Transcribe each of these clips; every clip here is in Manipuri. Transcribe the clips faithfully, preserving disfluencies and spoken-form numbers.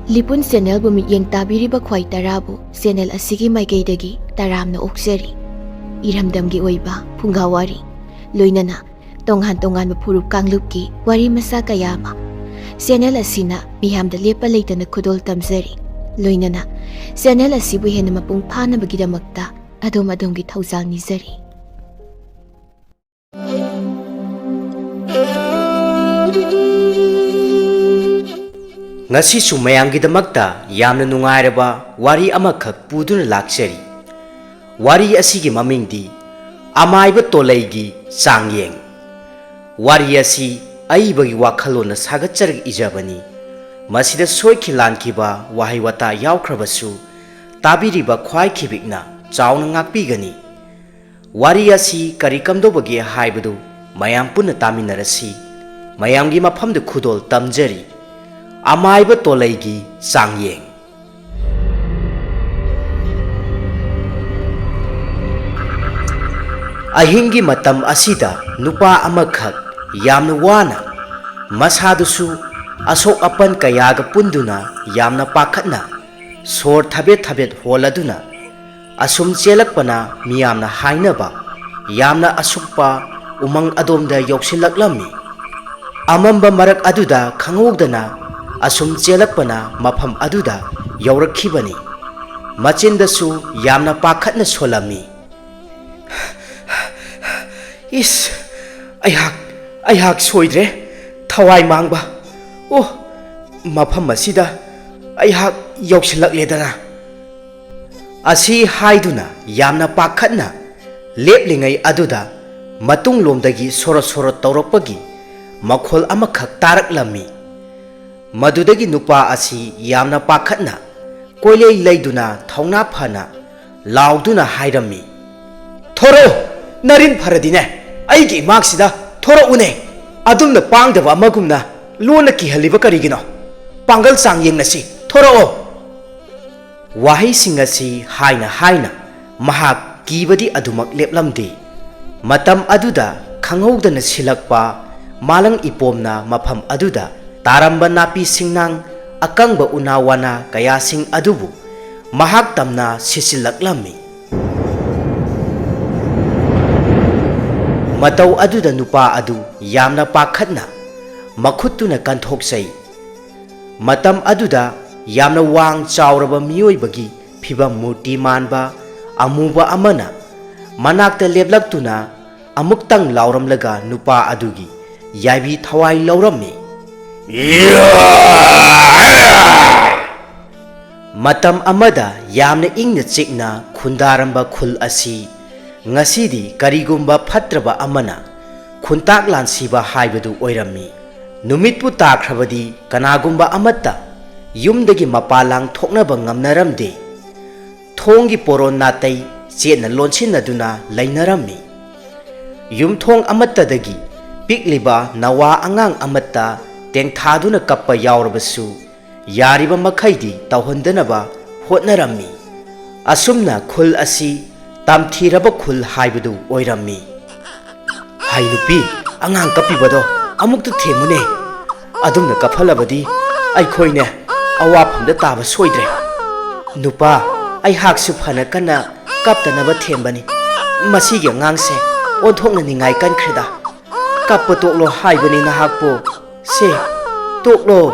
ꯂꯤꯄꯨꯟ ꯆꯦꯅꯦꯜꯕꯨ ꯃꯤꯠꯌꯦꯡ ꯇꯥꯕꯤꯔꯤꯕ ꯈ꯭ꯋꯥꯏ ꯇꯔꯥꯕꯨ ꯆꯦꯅꯦꯜ ꯑꯁꯤꯒꯤ ꯃꯥꯏꯀꯩꯗꯒꯤ ꯇꯔꯥꯝꯅ ꯑꯣꯛꯆꯔꯤ꯫ ꯏꯔꯝꯗꯝꯒꯤ ꯑꯣꯏꯕ ꯐꯨꯡꯒꯥ ꯋꯥꯔꯤ, ꯂꯣꯏꯅꯅ ꯇꯣꯉꯥꯟ ꯇꯣꯉꯥꯟꯕ ꯐꯨꯔꯨꯞ ꯀꯥꯡꯂꯨꯞꯀꯤ ꯋꯥꯔꯤ ꯃꯆꯥ ꯀꯌꯥ ꯑꯃ ꯆꯦꯅꯦꯜ ꯑꯁꯤꯅ ꯃꯤꯌꯥꯝꯗ ꯂꯦꯞꯄ ꯂꯩꯇꯅ ꯈꯨꯗꯣꯜ ꯇꯝꯖꯔꯤ꯫ ꯂꯣꯏꯅꯅ ꯆꯦꯅꯦꯜ ꯑꯁꯤꯕꯨ ꯍꯦꯟꯅ ꯃꯄꯨꯡ ꯐꯥꯅꯕꯒꯤꯗꯃꯛꯇ ꯑꯗꯣꯝ ꯑꯗꯣꯝꯒꯤ ꯊꯧꯖꯥꯜ ꯅꯤꯖꯔꯤ꯫ ꯉꯁꯤꯁꯨ ꯃꯌꯥꯝꯒꯤꯗꯃꯛꯇ ꯌꯥꯝꯅ ꯅꯨꯡꯉꯥꯏꯔꯕ ꯋꯥꯔꯤ ꯑꯃꯈꯛ ꯄꯨꯗꯨꯅ ꯂꯥꯛꯆꯔꯤ꯫ ꯋꯥꯔꯤ ꯑꯁꯤꯒꯤ ꯃꯃꯤꯡꯗꯤ ꯑꯃꯥꯏꯕ ꯇꯣꯂꯩꯒꯤ ꯆꯥꯡꯌꯦꯡ꯫ ꯋꯥꯔꯤ ꯑꯁꯤ ꯑꯏꯕꯒꯤ ꯋꯥꯈꯜꯂꯣꯟꯅ ꯁꯥꯒꯠꯆꯔꯒ ꯏꯖꯕꯅꯤ꯫ ꯃꯁꯤꯗ ꯁꯣꯏꯈꯤ ꯂꯥꯟꯈꯤꯕ ꯋꯥꯍꯩ ꯋꯥꯇꯥ ꯌꯥꯎꯈ꯭ꯔꯕꯁꯨ ꯇꯥꯕꯤꯔꯤꯕ ꯈ꯭ꯋꯥꯏ ꯈꯤꯕꯤꯛꯅ ꯆꯥꯎꯅ ꯉꯥꯛꯄꯤꯒꯅꯤ꯫ ꯋꯥꯔꯤ ꯑꯁꯤ ꯀꯔꯤ ꯀꯝꯗꯧꯕꯒꯦ ꯍꯥꯏꯕꯗꯨ ꯃꯌꯥꯝ ꯄꯨꯟꯅ ꯇꯥꯃꯤꯟꯅꯔꯁꯤ꯫ ꯃꯌꯥꯝꯒꯤ ꯃꯐꯝꯗ ꯈꯨꯗꯣꯜ ꯇꯝꯖꯔꯤ꯫ ꯑꯃꯥꯏꯕ ꯇꯣꯂꯩꯒꯤ ꯆꯥꯡꯌꯦꯡ꯫ ꯑꯍꯤꯡꯒꯤ ꯃꯇꯝ ꯑꯁꯤꯗ ꯅꯨꯄꯥ ꯑꯃꯈꯛ ꯌꯥꯝꯅ ꯋꯥꯅ, ꯃꯁꯥꯗꯨꯁꯨ ꯑꯁꯣꯛ ꯑꯄꯟ ꯀꯌꯥꯒ ꯄꯨꯟꯗꯨꯅ ꯌꯥꯝꯅ ꯄꯥꯈꯠꯅ ꯁꯣꯔ ꯊꯕꯦꯠ ꯊꯕꯦꯠ ꯍꯣꯜꯂꯗꯨꯅ ꯑꯁꯨꯝ ꯆꯦꯜꯂꯛꯄꯅ ꯃꯤꯌꯥꯝꯅ ꯍꯥꯏꯅꯕ ꯌꯥꯝꯅ ꯑꯁꯨꯛꯄ ꯎꯃꯪ ꯑꯗꯣꯝꯗ ꯌꯧꯁꯤꯜꯂꯛꯂꯝꯃꯤ꯫ ꯑꯃꯝꯕ ꯃꯔꯛ ꯑꯗꯨꯗ ꯈꯪꯍꯧꯗꯅ ꯑꯁꯨꯝ ꯆꯦꯜꯂꯛꯄꯅ ꯃꯐꯝ ꯑꯗꯨꯗ ꯌꯧꯔꯛꯈꯤꯕꯅꯤ꯫ ꯃꯆꯤꯟꯗꯁꯨ ꯌꯥꯝꯅ ꯄꯥꯈꯠꯅ ꯁꯣꯜꯂꯝꯃꯤ꯫ "ꯏꯁ, ꯑꯩꯍꯥꯛ, ꯑꯩꯍꯥꯛ ꯁꯣꯏꯗ꯭ꯔꯦ꯫ ꯊꯋꯥꯏ ꯃꯥꯡꯕ꯫ ꯑꯣ, ꯃꯐꯝ ꯑꯁꯤꯗ ꯑꯩꯍꯥꯛ ꯌꯧꯁꯤꯜꯂꯛꯂꯦꯗꯅ" ꯑꯁꯤ ꯍꯥꯏꯗꯨꯅ ꯌꯥꯝꯅ ꯄꯥꯈꯠꯅ ꯂꯦꯞꯂꯤꯉꯩ ꯑꯗꯨꯗ ꯃꯇꯨꯡꯂꯣꯝꯗꯒꯤ ꯁꯣꯔꯣ ꯁꯣꯔꯣ ꯇꯧꯔꯛꯄꯒꯤ ꯃꯈꯣꯜ ꯑꯃꯈꯛ ꯇꯥꯔꯛꯂꯝꯃꯤ꯫ ꯃꯗꯨꯗꯒꯤ ꯅꯨꯄꯥ ꯑꯁꯤ ꯌꯥꯝꯅ ꯄꯥꯈꯠꯅ ꯀꯣꯏꯂꯩ ꯂꯩꯗꯨꯅ ꯊꯧꯅꯥ ꯐꯅ ꯂꯥꯎꯗꯨꯅ ꯍꯥꯏꯔꯝꯃꯤ, "ꯊꯣꯔꯛꯎ, ꯅꯔꯤꯟ ꯐꯔꯗꯤꯅꯦ, ꯑꯩꯒꯤ ꯏꯃꯥꯛꯁꯤꯗ ꯊꯣꯔꯛꯎꯅꯦ꯫ ꯑꯗꯨꯝꯅ ꯄꯥꯡꯗꯕ ꯑꯃꯒꯨꯝꯅ ꯂꯣꯟꯅ ꯀꯤꯍꯜꯂꯤꯕ ꯀꯔꯤꯒꯤꯅꯣ? ꯄꯥꯡꯒꯜ ꯆꯥꯡ ꯌꯦꯡꯅꯁꯤ, ꯊꯣꯔꯛꯑꯣ!" ꯋꯥꯍꯩꯁꯤꯡ ꯑꯁꯤ ꯍꯥꯏꯅ ꯍꯥꯏꯅ ꯃꯍꯥꯛ ꯀꯤꯕꯗꯤ ꯑꯗꯨꯃꯛ ꯂꯦꯞꯂꯝꯗꯦ꯫ ꯃꯇꯝ ꯑꯗꯨꯗ ꯈꯪꯍꯧꯗꯅ ꯁꯤꯜꯂꯛꯄ ꯃꯥꯂꯪ ꯏꯄꯣꯝꯅ ꯃꯐꯝ ꯑꯗꯨꯗ ꯇꯥꯔꯝꯕ ꯅꯥꯄꯤ ꯁꯤꯡꯅꯥꯡ ꯑꯀꯪꯕ ꯎꯅꯥ ꯋꯥꯅꯥ ꯀꯌꯥꯁꯤꯡ ꯑꯗꯨꯕꯨ ꯃꯍꯥꯛ ꯇꯝꯅ ꯁꯤꯠꯆꯤꯜꯂꯛꯂꯝꯃꯤ꯫ ꯃꯇꯧ ꯑꯗꯨꯗ ꯅꯨꯄꯥ ꯑꯗꯨ ꯌꯥꯝꯅ ꯄꯥꯈꯠꯅ ꯃꯈꯨꯠꯇꯨꯅ ꯀꯟꯊꯣꯛꯆꯩ꯫ ꯃꯇꯝ ꯑꯗꯨꯗ ꯌꯥꯝꯅ ꯋꯥꯡ ꯆꯥꯎꯔꯕ ꯃꯤꯑꯣꯏꯕꯒꯤ ꯐꯤꯕꯝ ꯃꯨꯔꯇꯤ ꯃꯥꯟꯕ ꯑꯃꯨꯕ ꯑꯃꯅ ꯃꯅꯥꯛꯇ ꯂꯦꯞꯂꯛꯇꯨꯅ ꯑꯃꯨꯛꯇꯪ ꯂꯥꯎꯔꯝꯂꯒ ꯅꯨꯄꯥ ꯑꯗꯨꯒꯤ ꯌꯥꯏꯕꯤ ꯊꯋꯥꯏ ꯂꯧꯔꯝꯃꯤ꯫ ꯃꯇꯝ ꯑꯃꯗ ꯌꯥꯝꯅ ꯏꯪꯅ ꯆꯤꯛꯅ ꯈꯨꯟꯗꯥꯔꯝꯕ ꯈꯨꯜ ꯑꯁꯤ ꯉꯁꯤꯗꯤ ꯀꯔꯤꯒꯨꯝꯕ ꯐꯠꯇ꯭ꯔꯕ ꯑꯃꯅ ꯈꯨꯟꯇꯥꯛ ꯂꯥꯟꯁꯤꯕ ꯍꯥꯏꯕꯗꯨ ꯑꯣꯏꯔꯝꯃꯤ꯫ ꯅꯨꯃꯤꯠꯄꯨ ꯇꯥꯈ꯭ꯔꯕꯗꯤ ꯀꯅꯥꯒꯨꯝꯕ ꯑꯃꯠꯇ ꯌꯨꯝꯗꯒꯤ ꯃꯄꯥꯟ ꯂꯥꯡ ꯊꯣꯛꯅꯕ ꯉꯝꯅꯔꯝꯗꯦ꯫ ꯊꯣꯡꯒꯤ ꯄꯣꯔꯣꯟ ꯅꯥꯇꯩ ꯆꯦꯠꯅ ꯂꯣꯟꯁꯤꯟꯅꯗꯨꯅ ꯂꯩꯅꯔꯝꯃꯤ꯫ ꯌꯨꯝꯊꯣꯡ ꯑꯃꯠꯇꯗꯒꯤ ꯄꯤꯛꯂꯤꯕ ꯅꯋꯥ ꯑꯉꯥꯡ ꯑꯃꯠꯇ ꯇꯦꯡꯊꯥꯗꯨꯅ ꯀꯞꯄ ꯌꯥꯎꯔꯕꯁꯨ, ꯌꯥꯔꯤꯕ ꯃꯈꯩꯗꯤ ꯇꯧꯍꯟꯗꯅꯕ ꯍꯣꯠꯅꯔꯝꯃꯤ꯫ ꯑꯁꯨꯝꯅ ꯈꯨꯜ ꯑꯁꯤ ꯇꯝꯊꯤꯔꯕ ꯈꯨꯜ ꯍꯥꯏꯕꯗꯨ ꯑꯣꯏꯔꯝꯃꯤ꯫ "ꯍꯩ ꯅꯨꯄꯤ, ꯑꯉꯥꯡ ꯀꯞꯄꯤꯕꯗꯣ ꯑꯃꯨꯛꯇ ꯊꯦꯝꯃꯨꯅꯦ꯫ ꯑꯗꯨꯝꯅ ꯀꯞꯍꯜꯂꯕꯗꯤ ꯑꯩꯈꯣꯏꯅꯦ ꯑꯋꯥꯐꯝꯗ ꯇꯥꯕ ꯁꯣꯏꯗ꯭ꯔꯦ꯫ ꯅꯨꯄꯥ, ꯑꯩꯍꯥꯛꯁꯨ ꯐꯅ ꯀꯟꯅ ꯀꯞꯇꯅꯕ ꯊꯦꯝꯕꯅꯤ꯫ ꯃꯁꯤꯒꯤ ꯑꯉꯥꯡꯁꯦ ꯑꯣꯟꯊꯣꯛꯅ ꯅꯤꯡꯉꯥꯏ ꯀꯟꯈ꯭ꯔꯦꯗ꯫ ꯀꯞꯄ ꯇꯣꯛꯂꯣ ꯍꯥꯏꯕꯅꯤ ꯅꯍꯥꯛꯄꯨ꯫ ꯁꯦ, ꯇꯣꯛꯂꯣ꯫"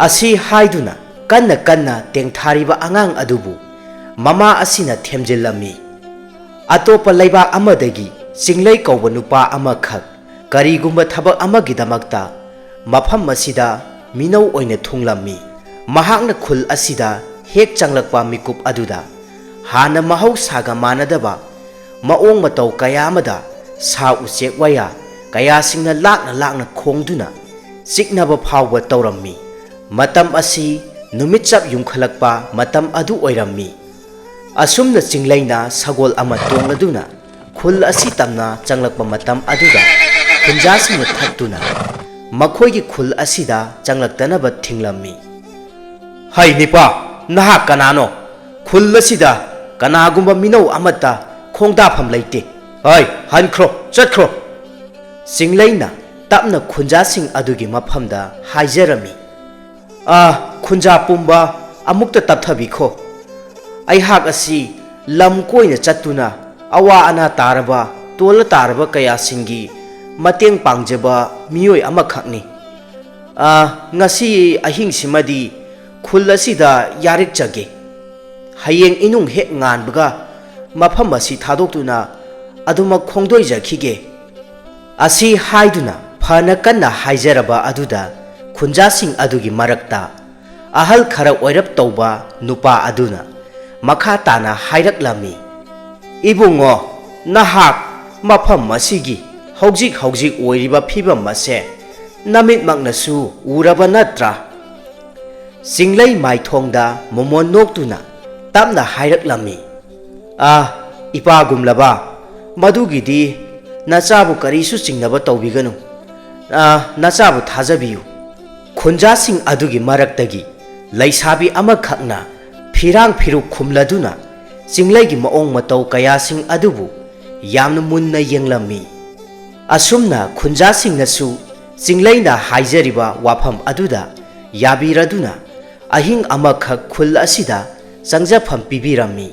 ꯑꯁꯤ ꯍꯥꯏꯗꯨꯅ ꯀꯟꯅ ꯀꯟꯅ ꯇꯦꯡꯊꯥꯔꯤꯕ ꯑꯉꯥꯡ ꯑꯗꯨꯕꯨ ꯃꯃꯥ ꯑꯁꯤꯅ ꯊꯦꯝꯖꯤꯜꯂꯝꯃꯤ꯫ ꯑꯇꯣꯞꯄ ꯂꯩꯕꯥꯛ ꯑꯃꯗꯒꯤ ꯆꯤꯡꯂꯩ ꯀꯧꯕ ꯅꯨꯄꯥ ꯑꯃꯈꯛ ꯀꯔꯤꯒꯨꯝꯕ ꯊꯕꯛ ꯑꯃꯒꯤꯗꯃꯛꯇ ꯃꯐꯝ ꯑꯁꯤꯗ ꯃꯤꯅꯧ ꯑꯣꯏꯅ ꯊꯨꯡꯂꯝꯃꯤ꯫ ꯃꯍꯥꯛꯅ ꯈꯨꯜ ꯑꯁꯤꯗ ꯍꯦꯛ ꯆꯪꯂꯛꯄ ꯃꯤꯀꯨꯞ ꯑꯗꯨꯗ ꯍꯥꯟꯅ ꯃꯍꯧꯁꯥꯒ ꯃꯥꯟꯅꯗꯕ ꯃꯑꯣꯡ ꯃꯇꯧ ꯀꯌꯥ ꯑꯃꯗ ꯁꯥ ꯎꯆꯦꯛ ꯋꯥꯌꯥ ꯀꯌꯥꯁꯤꯡꯅ ꯂꯥꯛꯅ ꯂꯥꯛꯅ ꯈꯣꯡꯗꯨꯅ ꯆꯤꯛꯅꯕ ꯐꯥꯎꯕ ꯇꯧꯔꯝꯃꯤ꯫ ꯃꯇꯝ ꯑꯁꯤ ꯅꯨꯃꯤꯠ ꯆꯞ ꯌꯨꯡꯈꯠꯂꯛꯄ ꯃꯇꯝ ꯑꯗꯨ ꯑꯣꯏꯔꯝꯃꯤ꯫ ꯑꯁꯨꯝꯅ ꯆꯤꯡꯂꯩꯅ ꯁꯒꯣꯜ ꯑꯃ ꯇꯣꯡꯂꯗꯨꯅ ꯈꯨꯜ ꯑꯁꯤ ꯇꯝꯅ ꯆꯪꯂꯛꯄ ꯃꯇꯝ ꯑꯗꯨꯗ ꯈꯨꯟꯖꯥꯁꯤꯡꯅ ꯊꯠꯇꯨꯅ ꯃꯈꯣꯏꯒꯤ ꯈꯨꯜ ꯑꯁꯤꯗ ꯆꯪꯂꯛꯇꯅꯕ ꯊꯤꯡꯂꯝꯃꯤ꯫ "ꯍꯩ ꯅꯤꯄꯥ, ꯅꯍꯥꯛ ꯀꯅꯥꯅꯣ? ꯈꯨꯜ ꯑꯁꯤꯗ ꯀꯅꯥꯒꯨꯝꯕ ꯃꯤꯅꯧ ꯑꯃꯠꯇ ꯈꯣꯡꯗꯥꯐꯝ ꯂꯩꯇꯦ꯫ ꯍꯩ, ꯍꯟꯈ꯭ꯔꯣ, ꯆꯠꯈ꯭ꯔꯣ!" ꯆꯤꯡꯂꯩꯅ ꯇꯞꯅ ꯈꯨꯟꯖꯥꯁꯤꯡ ꯑꯗꯨꯒꯤ ꯃꯐꯝꯗ ꯍꯥꯏꯖꯔꯝꯃꯤ꯫ ꯑꯥ, ꯈꯨꯟꯖꯥ ꯄꯨꯝꯕ, ꯑꯃꯨꯛꯇ ꯇꯞꯊꯕꯤꯈꯣ꯫ ꯑꯩꯍꯥꯛ ꯑꯁꯤ ꯂꯝ ꯀꯣꯏꯅ ꯆꯠꯇꯨꯅ ꯑꯋꯥ ꯑꯅꯥ ꯇꯥꯔꯕ, ꯇꯣꯜꯂ ꯇꯥꯔꯕ ꯀꯌꯥꯁꯤꯡꯒꯤ ꯃꯇꯦꯡ ꯄꯥꯡꯖꯕ ꯃꯤꯑꯣꯏ ꯑꯃꯈꯛꯅꯤ꯫ ꯑꯥ, ꯉꯁꯤ ꯑꯍꯤꯡꯁꯤꯃꯗꯤ ꯈꯨꯜ ꯑꯁꯤꯗ ꯌꯥꯔꯤꯛꯆꯒꯦ꯫ ꯍꯌꯦꯡ ꯏꯅꯨꯡ ꯍꯦꯛ ꯉꯥꯟꯕꯒ ꯃꯐꯝ ꯑꯁꯤ ꯊꯥꯗꯣꯛꯇꯨꯅ ꯑꯗꯨꯃꯛ ꯈꯣꯡꯗꯣꯏꯖꯈꯤꯒꯦ꯫ ꯑꯁꯤ ꯍꯥꯏꯗꯨꯅ ꯐꯅ ꯀꯟꯅ ꯍꯥꯏꯖꯔꯕ ꯑꯗꯨꯗ ꯈꯨꯟꯖꯥꯁꯤꯡ ꯑꯗꯨꯒꯤ ꯃꯔꯛꯇ ꯑꯍꯜ ꯈꯔ ꯑꯣꯏꯔꯞ ꯇꯧꯕ ꯅꯨꯄꯥ ꯑꯗꯨꯅ ꯃꯈꯥ ꯇꯥꯅ ꯍꯥꯏꯔꯛꯂꯝꯃꯤ, "ꯏꯕꯨꯡꯉꯣ, ꯅꯍꯥꯛ ꯃꯐꯝ ꯑꯁꯤꯒꯤ ꯍꯧꯖꯤꯛ ꯍꯧꯖꯤꯛ ꯑꯣꯏꯔꯤꯕ ꯐꯤꯕꯝ ꯑꯁꯦ ꯅꯃꯤꯠꯃꯛꯅꯁꯨ ꯎꯔꯕ ꯅꯠꯇ꯭ꯔꯥ?" ꯆꯤꯡꯂꯩ ꯃꯥꯏꯊꯣꯡꯗ ꯃꯣꯃꯣꯟ ꯅꯣꯛꯇꯨꯅ ꯇꯞꯅ ꯍꯥꯏꯔꯛꯂꯝꯃꯤ, "ꯑꯥ, ꯏꯄꯥꯒꯨꯝꯂꯕ, ꯃꯗꯨꯒꯤꯗꯤ ꯅꯆꯥꯕꯨ ꯀꯔꯤꯁꯨ ꯆꯤꯡꯅꯕ ꯇꯧꯕꯤꯒꯅꯨ꯫ ꯑꯥ, ꯅꯆꯥꯕꯨ ꯊꯥꯖꯕꯤꯌꯨ꯫" ꯈꯨꯟꯖꯥꯁꯤꯡ ꯑꯗꯨꯒꯤ ꯃꯔꯛꯇꯒꯤ ꯂꯩꯁꯥꯕꯤ ꯑꯃꯈꯛꯅ ꯐꯤꯔꯥꯡ ꯐꯤꯔꯨꯛ ꯈꯨꯝꯂꯗꯨꯅ ꯆꯤꯡꯂꯩꯒꯤ ꯃꯑꯣꯡ ꯃꯇꯧ ꯀꯌꯥꯁꯤꯡ ꯑꯗꯨꯕꯨ ꯌꯥꯝꯅ ꯃꯨꯟꯅ ꯌꯦꯡꯂꯝꯃꯤ꯫ ꯑꯁꯨꯝꯅ ꯈꯨꯟꯖꯥꯁꯤꯡꯅꯁꯨ ꯆꯤꯡꯂꯩꯅ ꯍꯥꯏꯖꯔꯤꯕ ꯋꯥꯐꯝ ꯑꯗꯨꯗ ꯌꯥꯕꯤꯔꯗꯨꯅ ꯑꯍꯤꯡ ꯑꯃꯈꯛ ꯈꯨꯜ ꯑꯁꯤꯗ ꯆꯪꯖꯐꯝ ꯄꯤꯕꯤꯔꯝꯃꯤ꯫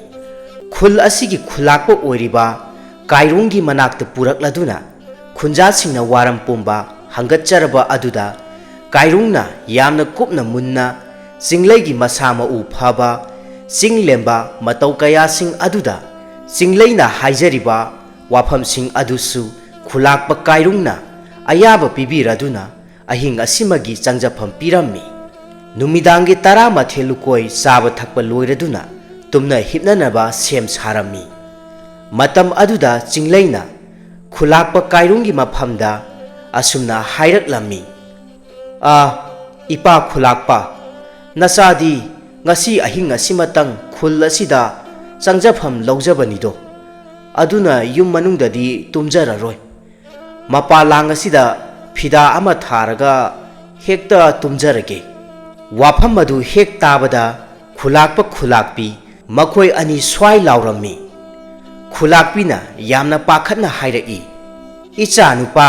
ꯈꯨꯜ ꯑꯁꯤꯒꯤ ꯈꯨꯂꯥꯛꯄ ꯑꯣꯏꯔꯤꯕ ꯀꯥꯏꯔꯨꯡꯒꯤ ꯃꯅꯥꯛꯇ ꯄꯨꯔꯛꯂꯗꯨꯅ ꯈꯨꯟꯖꯥꯁꯤꯡꯅ ꯋꯥꯔꯝ ꯄꯨꯝꯕ ꯍꯪꯒꯠꯆꯔꯕ ꯑꯗꯨꯗ ꯀꯥꯏꯔꯨꯡꯅ ꯌꯥꯝꯅ ꯀꯨꯞꯅ ꯃꯨꯟꯅ ꯆꯤꯡꯂꯩꯒꯤ ꯃꯁꯥ ꯃꯎ ꯐꯕ, ꯆꯤꯡ ꯂꯦꯝꯕ ꯃꯇꯧ ꯀꯌꯥꯁꯤꯡ ꯑꯗꯨꯗ ꯆꯤꯡꯂꯩꯅ ꯍꯥꯏꯖꯔꯤꯕ ꯋꯥꯐꯝꯁꯤꯡ ꯑꯗꯨꯁꯨ ꯈꯨꯂꯥꯛꯄ ꯀꯥꯏꯔꯨꯡꯅ ꯑꯌꯥꯕ ꯄꯤꯕꯤꯔꯗꯨꯅ ꯑꯍꯤꯡ ꯑꯁꯤꯃꯒꯤ ꯆꯪꯖꯐꯝ ꯄꯤꯔꯝꯃꯤ꯫ ꯅꯨꯃꯤꯗꯥꯡꯒꯤ ꯇꯔꯥꯃꯥꯊꯣꯏ ꯂꯨꯀꯣꯏ ꯆꯥꯕ ꯊꯛꯄ ꯂꯣꯏꯔꯗꯨꯅ ꯇꯨꯝꯅ ꯍꯤꯞꯅꯅꯕ ꯁꯦꯝ ꯁꯥꯔꯝꯃꯤ꯫ ꯃꯇꯝ ꯑꯗꯨꯗ ꯆꯤꯡꯂꯩꯅ ꯈꯨꯂꯥꯛꯄ ꯀꯥꯏꯔꯨꯡꯒꯤ ꯃꯐꯝꯗ ꯑꯁꯨꯝꯅ ꯍꯥꯏꯔꯛꯂꯝꯃꯤ, "ꯑꯥ, ꯏꯄꯥ ꯈꯨꯂꯥꯛꯄ, ꯅꯆꯥꯗꯤ ꯉꯁꯤ ꯑꯍꯤꯡ ꯑꯁꯤꯃꯇꯪ ꯈꯨꯜ ꯑꯁꯤꯗ ꯆꯪꯖꯐꯝ ꯂꯧꯖꯕꯅꯤꯗꯣ, ꯑꯗꯨꯅ ꯌꯨꯝ ꯃꯅꯨꯡꯗꯗꯤ ꯇꯨꯝꯖꯔꯔꯣꯏ꯫ ꯃꯄꯥ ꯂꯥꯡ ꯑꯁꯤꯗ ꯐꯤꯗꯥ ꯑꯃ ꯊꯥꯔꯒ ꯍꯦꯛꯇ ꯇꯨꯝꯖꯔꯒꯦ꯫" ꯋꯥꯐꯝ ꯑꯗꯨ ꯍꯦꯛ ꯇꯥꯕꯗ ꯈꯨꯂꯥꯛꯄ ꯈꯨꯂꯥꯛꯄꯤ ꯃꯈꯣꯏ ꯑꯅꯤ ꯁ꯭ꯋꯥꯏ ꯂꯥꯎꯔꯝꯃꯤ꯫ ꯈꯨꯂꯥꯛꯄꯤꯅ ꯌꯥꯝꯅ ꯄꯥꯈꯠꯅ ꯍꯥꯏꯔꯛꯏ, "ꯏꯆꯥ ꯅꯨꯄꯥ,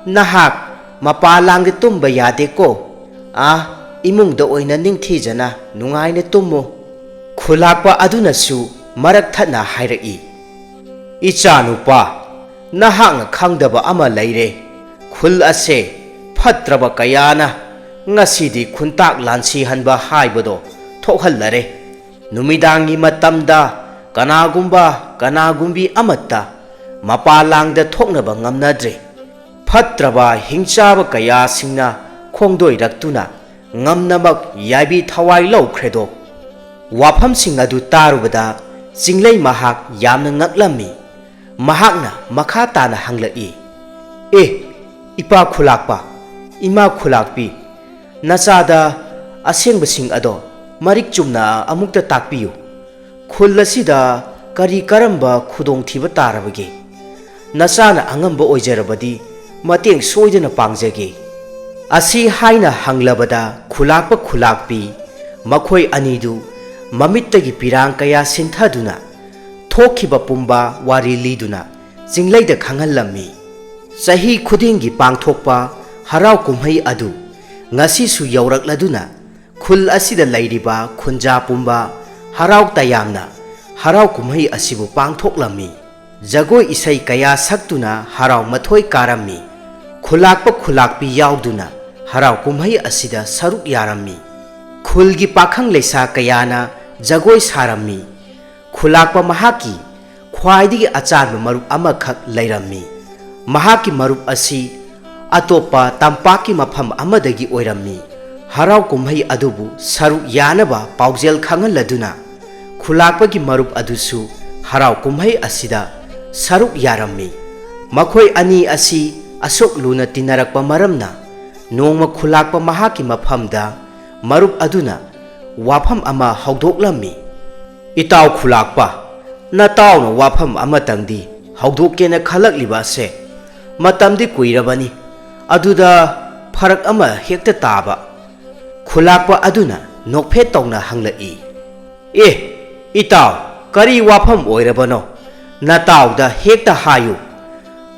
ꯅꯍꯥꯛ ꯃꯄꯥ ꯂꯥꯡꯗ ꯇꯨꯝꯕ ꯌꯥꯗꯦꯀꯣ꯫ ꯑꯥ, ꯏꯃꯨꯡꯗ ꯑꯣꯏꯅ ꯅꯤꯡꯊꯤꯖꯅ ꯅꯨꯡꯉꯥꯏꯅ ꯇꯨꯝꯃꯨ꯫ ꯈꯨꯂꯥꯛꯄ ꯑꯗꯨꯅꯁꯨ ꯃꯔꯛ ꯊꯠꯅ ꯍꯥꯏꯔꯛꯏ, "ꯏꯆꯥꯅꯨꯄꯥ, ꯅꯍꯥꯛꯅ ꯈꯪꯗꯕ ꯑꯃ ꯂꯩꯔꯦ꯫ ꯈꯨꯜ ꯑꯁꯦ ꯐꯠꯇ꯭ꯔꯕ ꯀꯌꯥꯅ ꯉꯁꯤꯗꯤ ꯈꯨꯟꯇꯥꯛ ꯂꯥꯟꯁꯤꯍꯟꯕ ꯍꯥꯏꯕꯗꯣ ꯊꯣꯛꯍꯜꯂꯔꯦ꯫ ꯅꯨꯃꯤꯗꯥꯡꯒꯤ ꯃꯇꯝꯗ ꯀꯅꯥꯒꯨꯝꯕ ꯀꯅꯥꯒꯨꯝꯕꯤ ꯑꯃꯠꯇ ꯃꯄꯥꯜ ꯂꯥꯡꯗ ꯊꯣꯛꯅꯕ ꯉꯝꯅꯗ꯭ꯔꯦ꯫ ꯐꯠꯇ꯭ꯔꯕ ꯍꯤꯡꯆꯥꯕ ꯀꯌꯥꯁꯤꯡꯅ ꯈꯣꯡꯗꯣꯏꯔꯛꯇꯨꯅ ꯉꯝꯅꯃꯛ ꯌꯥꯏꯕꯤ ꯊꯋꯥꯏ ꯂꯧꯈ꯭ꯔꯦꯗꯣ꯫" ꯋꯥꯐꯝꯁꯤꯡ ꯑꯗꯨ ꯇꯥꯔꯨꯕꯗ ꯆꯤꯡꯂꯩ ꯃꯍꯥꯛ ꯌꯥꯝꯅ ꯉꯛꯂꯝꯃꯤ꯫ ꯃꯍꯥꯛꯅ ꯃꯈꯥ ꯇꯥꯅ ꯍꯪꯂꯛꯏ, "ꯑꯦ, ꯏꯄꯥ ꯈꯨꯂꯥꯛꯄ, ꯏꯃꯥ ꯈꯨꯂꯥꯛꯄꯤ, ꯅꯆꯥꯗ ꯑꯁꯦꯡꯕꯁꯤꯡ ꯑꯗꯣ ꯃꯔꯤꯛ ꯆꯨꯝꯅ ꯑꯃꯨꯛꯇ ꯇꯥꯛꯄꯤꯌꯨ꯫ ꯈꯨꯜ ꯑꯁꯤꯗ ꯀꯔꯤ ꯀꯔꯝꯕ ꯈꯨꯗꯣꯡꯊꯤꯕ ꯇꯥꯔꯕꯒꯦ? ꯅꯆꯥꯅ ꯑꯉꯝꯕ ꯑꯣꯏꯖꯔꯕꯗꯤ ꯃꯇꯦꯡ ꯁꯣꯏꯗꯅ ꯄꯥꯡꯖꯒꯦ꯫" ꯑꯁꯤ ꯍꯥꯏꯅ ꯍꯪꯂꯕꯗ ꯈꯨꯂꯥꯛꯄ ꯈꯨꯂꯥꯛꯄꯤ ꯃꯈꯣꯏ ꯑꯅꯤꯗꯨ ꯃꯃꯤꯠꯇꯒꯤ ꯄꯤꯔꯥꯡ ꯀꯌꯥ ꯁꯤꯟꯊꯗꯨꯅ ꯊꯣꯛꯈꯤꯕ ꯄꯨꯝꯕ ꯋꯥꯔꯤ ꯂꯤꯗꯨꯅ ꯆꯤꯡꯂꯩꯗ ꯈꯪꯍꯜꯂꯝꯃꯤ꯫ ꯆꯍꯤ ꯈꯨꯗꯤꯡꯒꯤ ꯄꯥꯡꯊꯣꯛꯄ ꯍꯔꯥꯎ ꯀꯨꯝꯍꯩ ꯑꯗꯨ ꯉꯁꯤꯁꯨ ꯌꯧꯔꯛꯂꯗꯨꯅ ꯈꯨꯜ ꯑꯁꯤꯗ ꯂꯩꯔꯤꯕ ꯈꯨꯟꯖꯥ ꯄꯨꯝꯕ ꯍꯔꯥꯎ ꯇꯌꯥꯝꯅ ꯍꯔꯥꯎ ꯀꯨꯝꯍꯩ ꯑꯁꯤꯕꯨ ꯄꯥꯡꯊꯣꯛꯂꯝꯃꯤ꯫ ꯖꯒꯣꯏ ꯏꯁꯩ ꯀꯌꯥ ꯁꯛꯇꯨꯅ ꯍꯔꯥꯎ ꯃꯊꯣꯏ ꯀꯥꯔꯝꯃꯤ꯫ ꯈꯨꯂꯥꯛꯄ ꯈꯨꯂꯥꯛꯄꯤ ꯌꯥꯎꯗꯨꯅ ꯍꯔꯥꯎ ꯀꯨꯝꯍꯩ ꯑꯁꯤꯗ ꯁꯔꯨꯛ ꯌꯥꯔꯝꯃꯤ꯫ ꯈꯨꯜꯒꯤ ꯄꯥꯈꯪ ꯂꯩꯁꯥ ꯀꯌꯥꯅ ꯖꯒꯣꯏ ꯁꯥꯔꯝꯃꯤ꯫ ꯈꯨꯂꯥꯛꯄ ꯃꯍꯥꯛꯀꯤ ꯈ꯭ꯋꯥꯏꯗꯒꯤ ꯑꯆꯥꯟꯕ ꯃꯔꯨꯞ ꯑꯃꯈꯛ ꯂꯩꯔꯝꯃꯤ꯫ ꯃꯍꯥꯛꯀꯤ ꯃꯔꯨꯞ ꯑꯁꯤ ꯑꯇꯣꯞꯄ ꯇꯝꯄꯥꯛꯀꯤ ꯃꯐꯝ ꯑꯃꯗꯒꯤ ꯑꯣꯏꯔꯝꯃꯤ꯫ ꯍꯔꯥꯎ ꯀꯨꯝꯍꯩ ꯑꯗꯨꯕꯨ ꯁꯔꯨꯛ ꯌꯥꯅꯕ ꯄꯥꯎꯖꯦꯜ ꯈꯪꯍꯜꯂꯗꯨꯅ ꯈꯨꯂꯥꯛꯄꯒꯤ ꯃꯔꯨꯞ ꯑꯗꯨꯁꯨ ꯍꯔꯥꯎ ꯀꯨꯝꯍꯩ ꯑꯁꯤꯗ ꯁꯔꯨꯛ ꯌꯥꯔꯝꯃꯤ꯫ ꯃꯈꯣꯏ ꯑꯅꯤ ꯑꯁꯤ ꯑꯁꯨꯛ ꯂꯨꯅ ꯇꯤꯟꯅꯔꯛꯄ ꯃꯔꯝꯅ ꯅꯣꯡꯃ ꯈꯨꯂꯥꯛꯄ ꯃꯍꯥꯛꯀꯤ ꯃꯐꯝꯗ ꯃꯔꯨꯞ ꯑꯗꯨꯅ ꯋꯥꯐꯝ ꯑꯃ ꯍꯧꯗꯣꯛꯂꯝꯃꯤ꯫ "ꯏꯇꯥꯎ ꯈꯨꯂꯥꯛꯄ, ꯅꯇꯥꯎꯅ ꯋꯥꯐꯝ ꯑꯃꯇꯪꯗꯤ ꯍꯧꯗꯣꯛꯀꯦꯅ ꯈꯜꯂꯛꯂꯤꯕ ꯑꯁꯦ ꯃꯇꯝꯗꯤ ꯀꯨꯏꯔꯕꯅꯤ, ꯑꯗꯨꯗ ꯐꯔꯛ ꯑꯃ ꯍꯦꯛꯇ ꯇꯥꯕ꯫" ꯈꯨꯂꯥꯛꯄ ꯑꯗꯨꯅ ꯅꯣꯛꯐꯦꯠ ꯇꯧꯅ ꯍꯪꯂꯛꯏ, "ꯑꯦ, ꯏꯇꯥꯎ, ꯀꯔꯤ ꯋꯥꯐꯝ ꯑꯣꯏꯔꯕꯅꯣ? ꯅꯇꯥꯎꯗ ꯍꯦꯛꯇ ꯍꯥꯏꯌꯨ꯫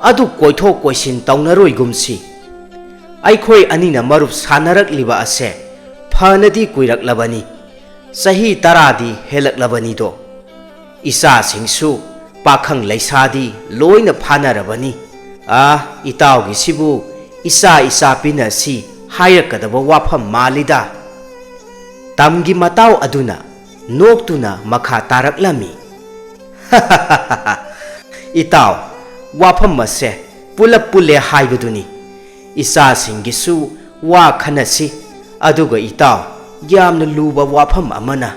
ꯑꯗꯨ ꯀꯣꯏꯊꯣꯛ ꯀꯣꯏꯁꯤꯟ ꯇꯧꯅꯔꯣꯏꯒꯨꯝꯁꯤ꯫ ꯑꯩꯈꯣꯏ ꯑꯅꯤꯅ ꯃꯔꯨꯞ ꯁꯥꯟꯅꯔꯛꯂꯤꯕ ꯑꯁꯦ ꯐꯅꯗꯤ ꯀꯨꯏꯔꯛꯂꯕꯅꯤ, ꯆꯍꯤ ꯇꯔꯥꯗꯤ ꯍꯦꯜꯂꯛꯂꯕꯅꯤꯗꯣ꯫ ꯏꯆꯥꯁꯤꯡꯁꯨ ꯄꯥꯈꯪ ꯂꯩꯁꯥꯗꯤ ꯂꯣꯏꯅ ꯐꯥꯅꯔꯕꯅꯤ꯫ ꯑꯥ, ꯏꯇꯥꯎꯒꯤꯁꯤꯕꯨ ꯏꯆꯥ ꯏꯆꯥꯄꯤꯅ ꯁꯤ ꯍꯥꯏꯔꯛꯀꯗꯕ ꯋꯥꯐꯝ ꯃꯥꯜꯂꯤꯗ꯫ ꯇꯝꯒꯤ ꯃꯇꯥꯎ ꯑꯗꯨꯅ ꯅꯣꯛꯇꯨꯅ ꯃꯈꯥ ꯇꯥꯔꯛꯂꯝꯃꯤ꯫ "ꯏꯇꯥꯎ, ꯋꯥꯐꯝ ꯑꯁꯦ ꯄꯨꯂꯞ ꯄꯨꯜꯂꯦ ꯍꯥꯏꯕꯗꯨꯅꯤ꯫ ꯏꯆꯥꯁꯤꯡꯒꯤꯁꯨ ꯋꯥ ꯈꯟꯅꯁꯤ꯫ ꯑꯗꯨꯒ ꯏꯇꯥꯎ, ꯌꯥꯝꯅ ꯂꯨꯕ ꯋꯥꯐꯝ ꯑꯃꯅ"꯫